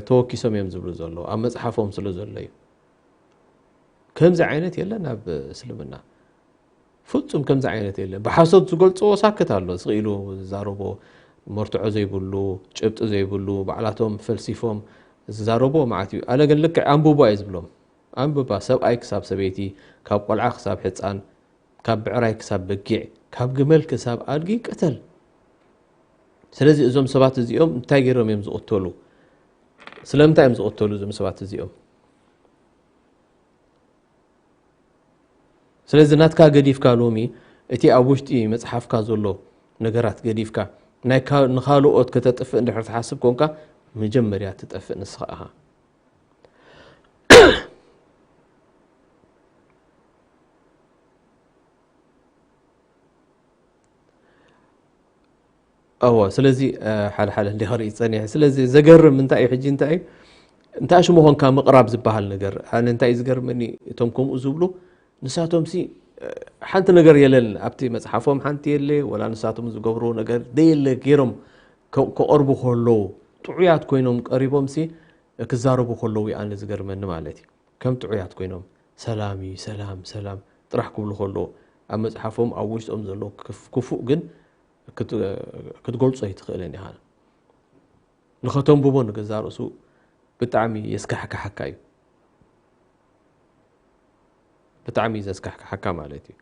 ተወኪሶም እዮም ዝብሉ ዘለዉ፣ ኣብ መፅሓፎም ስለ ዘሎ እዩ። ከምዚ ዓይነት የለን ኣብ እስልምና። ፍጹም ከምዚ ዓይነት የለን። ብሓሶት ዝገልጽዎ ሳክት ኣሎ። ስቕ ኢሉ ዝዛረቦ መርትዖ ዘይብሉ፣ ጭብጢ ዘይብሉ፣ ባዕላቶም ፈልሲፎም ዝዛረብዎ መዓት እዩ። ኣነ ግን ልክዕ ኣንብቡ እየ ዝብሎም። ኣንብባ፣ ሰብኣይ ክሳብ ሰበይቲ፣ ካብ ቆልዓ ክሳብ ሕጻን፣ ካብ ብዕራይ ክሳብ በጊዕ፣ ካብ ግመል ክሳብ ኣድጊ ቅተል። ስለዚ እዞም ሰባት እዚኦም እንታይ ገይሮም እዮም ዝቕተሉ? ስለምንታይ እዮም ዝቕተሉ እዞም ሰባት እዚኦም? ስለዚ ናትካ ገዲፍካ ሎሚ እቲ ኣብ ውሽጢ መጽሓፍካ ዘሎ ነገራት ገዲፍካ ናይ ካ- ንኻልኦት ከተጥፍእ እንድሕር ትሓስብ ኮንካ መጀመርያ ትጠፍእ ንስኻ ኢኻ። እወ ስለዚ ሓደ ሓደ እንዲ ክርኢ ፀኒሐ ስለዚ ዘገርም እንታይ እዩ ሕጂ እንታይ እዩ እንታይ ሽሙ ኮንካ ምቕራብ ዝበሃል ነገር ኣነ እንታይ እዩ ዝገርመኒ እቶም ከምኡ ዝብሉ ንሳቶም ሲ ሓንቲ ነገር የለን ኣብቲ መፅሓፎም ሓንቲ የለ ወላ ንሳቶም ዝገብርዎ ነገር ደየለ ገይሮም ከቕርቡ ከለዉ ጥዑያት ኮይኖም ቀሪቦም ሲ ክዛረቡ ከለዉ ኣነ ዝገርመኒ ማለት እዩ ከም ጥዑያት ኮይኖም ሰላም እዩ ሰላም ሰላም ጥራሕ ክብሉ ከለዉ ኣብ መፅሓፎም ኣብ ውሽጦም ዘሎ ክፉእ ግን ክትገልጾ ኣይትኽእልን ኢኻ ንኸተንብቦ ንገዛ ርእሱ ብጣዕሚ የስካሕክሓካ እዩ ብጣዕሚ ዘስካሕክሓካ ማለት እዩ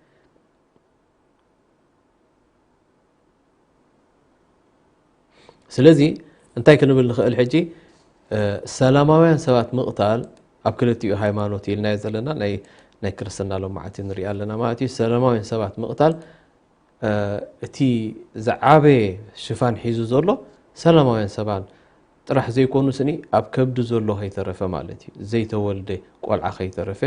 ስለዚ እንታይ ክንብል ንኽእል ሕጂ ሰላማውያን ሰባት ምቕታል ኣብ ክልቲኡ ሃይማኖት ኢልናዮ ዘለና ናይ ናይ ክርስትና ሎማዓቲ ንሪኣ ኣለና ማለት እዩ ሰላማውያን ሰባት ምቕታል እቲ ዝዓበየ ሽፋን ሒዙ ዘሎ ሰላማውያን ሰባን ጥራሕ ዘይኮኑ ስኒ ኣብ ከብዲ ዘሎ ከይተረፈ ማለት እዩ ዘይተወልደ ቆልዓ ከይተረፈ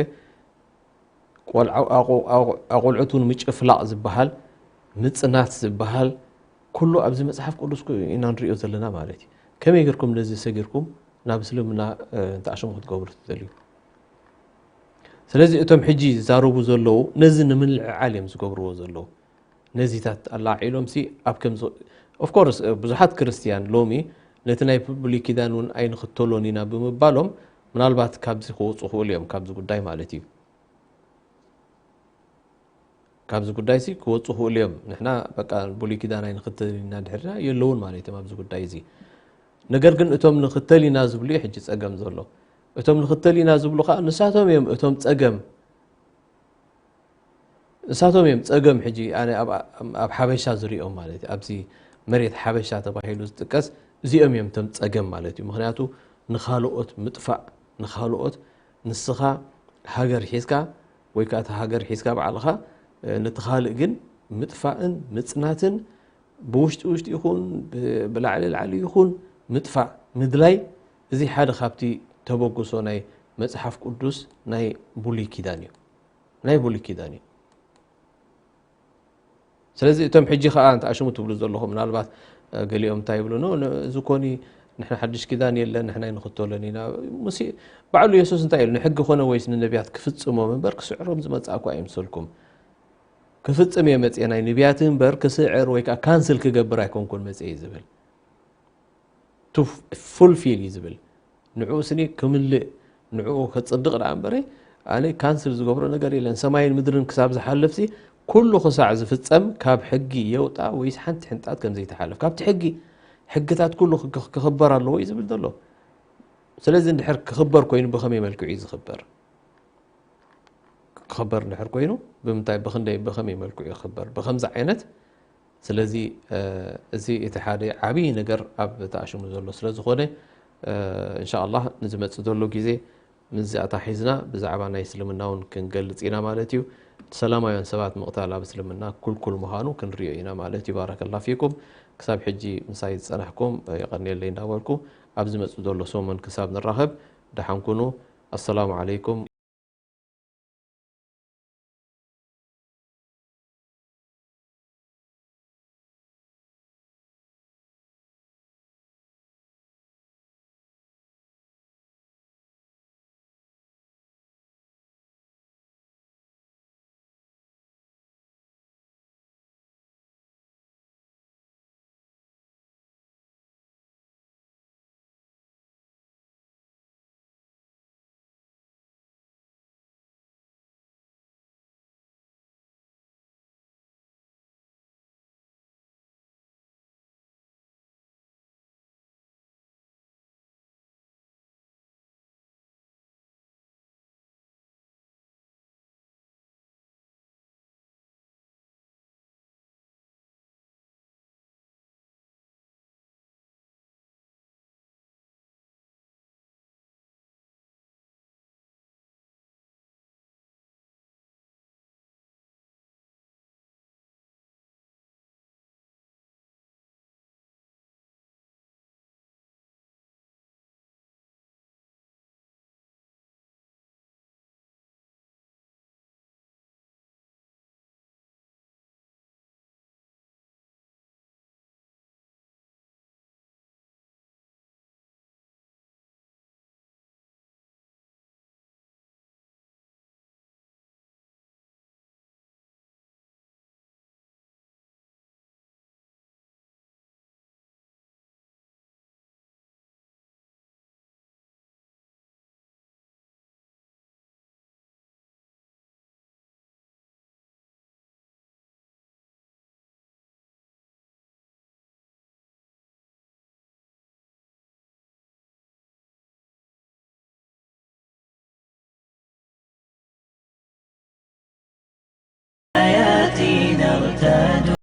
ኣቆልዑቱ ንምጭፍላቕ ዝበሃል ምፅናት ዝበሃል ኩሉ ኣብዚ መፅሓፍ ቅዱስ ኢና ንሪኦ ዘለና ማለት እዩ ከመይ ጌርኩም ነዚ ሰጊርኩም ናብ እስልምና እንተኣሸሙ ክትገብሩ ትደልዩ ስለዚ እቶም ሕጂ ዝዛረቡ ዘለዉ ነዚ ንምልዕዓል እዮም ዝገብርዎ ዘለዉ ነዚታት ኣላዒሎም ሲ ኣብ ከምዚ of course ብዙሓት ክርስትያን ሎሚ ነቲ ናይ ብሉይ ኪዳን እውን ኣይንኽተሎን ኢና ብምባሎም ምናልባት ካብዚ ክወፁ ክእሉ እዮም ካብዚ ጉዳይ ማለት እዩ ካብዚ ጉዳይ ሲ ክወፁ ክእሉ እዮም ንሕና በቃ ብሉይ ኪዳን ኣይንኽተልን ኢና ድሕርና የለውን ማለት እዮም ኣብዚ ጉዳይ እዚ ነገር ግን እቶም ንኽተል ኢና ዝብሉ እዩ ሕጂ ፀገም ዘሎ እቶም ንኽተል ኢና ዝብሉ ከዓ ንሳቶም እዮም እቶም ፀገም ንሳቶም እዮም ፀገም ሕጂ ኣነ ኣብ ሓበሻ ዝሪኦም ማለት እዩ ኣብዚ መሬት ሓበሻ ተባሂሉ ዝጥቀስ እዚኦም እዮም እቶም ፀገም ማለት እዩ ምክንያቱ ንኻልኦት ምጥፋእ ንኻልኦት ንስኻ ሃገር ሒዝካ ወይ ከዓ እቲ ሃገር ሒዝካ ባዕልኻ ነቲ ካልእ ግን ምጥፋእን ምፅናትን ብውሽጢ ውሽጢ ይኹን ብላዕሊ ላዕሊ ይኹን ምጥፋእ ምድላይ እዚ ሓደ ካብቲ ተበግሶ ናይ መፅሓፍ ቅዱስ ናይ ብሉይ ኪዳን እዩ ናይ ብሉይ ኪዳን እዩ ስለዚ እቶም ሕጂ ከዓ እንተ ኣሽሙ ትብሉ ዘለኹም ምናልባት ገሊኦም እንታይ ይብሉ እዚ ኮኒ ንሕና ሓድሽ ኪዳን የለን ንሕና ይንኽተሎን ኢና ሙሴ ባዕሉ የሱስ እንታይ ኢሉ ንሕጊ ኮነ ወይስ ንነቢያት ክፍጽሞም እምበር ክስዕሮም ዝመጽእ እኳ ኣይምሰልኩም ክፍጽም እየ መጽኤ ናይ ነቢያት እምበር ክስዕር ወይ ከዓ ካንስል ክገብር ኣይኮንኩን መጽኤ እዩ ዝብል to fulfill እዩ ዝብል ንዕኡ ስኒ ክምልእ ንዕኡ ከፅድቕ ደኣ እምበረ ኣነ ካንስል ዝገብሮ ነገር የለን ሰማይን ምድርን ክሳብ ዝሓልፍሲ ኩሉ ክሳዕ ዝፍፀም ካብ ሕጊ የውጣ ወይስ ሓንቲ ሕንጣት ከም ዘይተሓልፍ ካብቲ ሕጊ ሕግታት ኩሉ ክኽበር ኣለዎ እዩ ዝብል ዘሎ ስለዚ እንድሕር ክኽበር ኮይኑ ብኸመይ መልክዑ እዩ ዝኽበር ክኽበር እንድሕር ኮይኑ ብምንታይ ብኽንደይ ብኸመይ መልክዑ ይኽበር ብኸምዚ ዓይነት ስለዚ እዚ እቲ ሓደ ዓብዪ ነገር ኣብ ተኣሽሙ ዘሎ ስለ ዝኾነ እንሻ ኣላህ ንዝመፅእ ዘሎ ግዜ ምስዚ ኣታሒዝና ብዛዕባ ናይ እስልምና እውን ክንገልፅ ኢና ማለት እዩ ሰላማውያን ሰባት ምቕታል ኣብ እስልምና ኩልኩል ምዃኑ ክንሪኦ ኢና ማለት እዩ ባረከላ ፊኩም ክሳብ ሕጂ ምሳይ ዝፀናሕኩም የቐንየለይ እንዳበልኩ ኣብ ዝመፅእ ዘሎ ሰሙን ክሳብ ንራኸብ ደሓን ኩኑ السلام عليكم.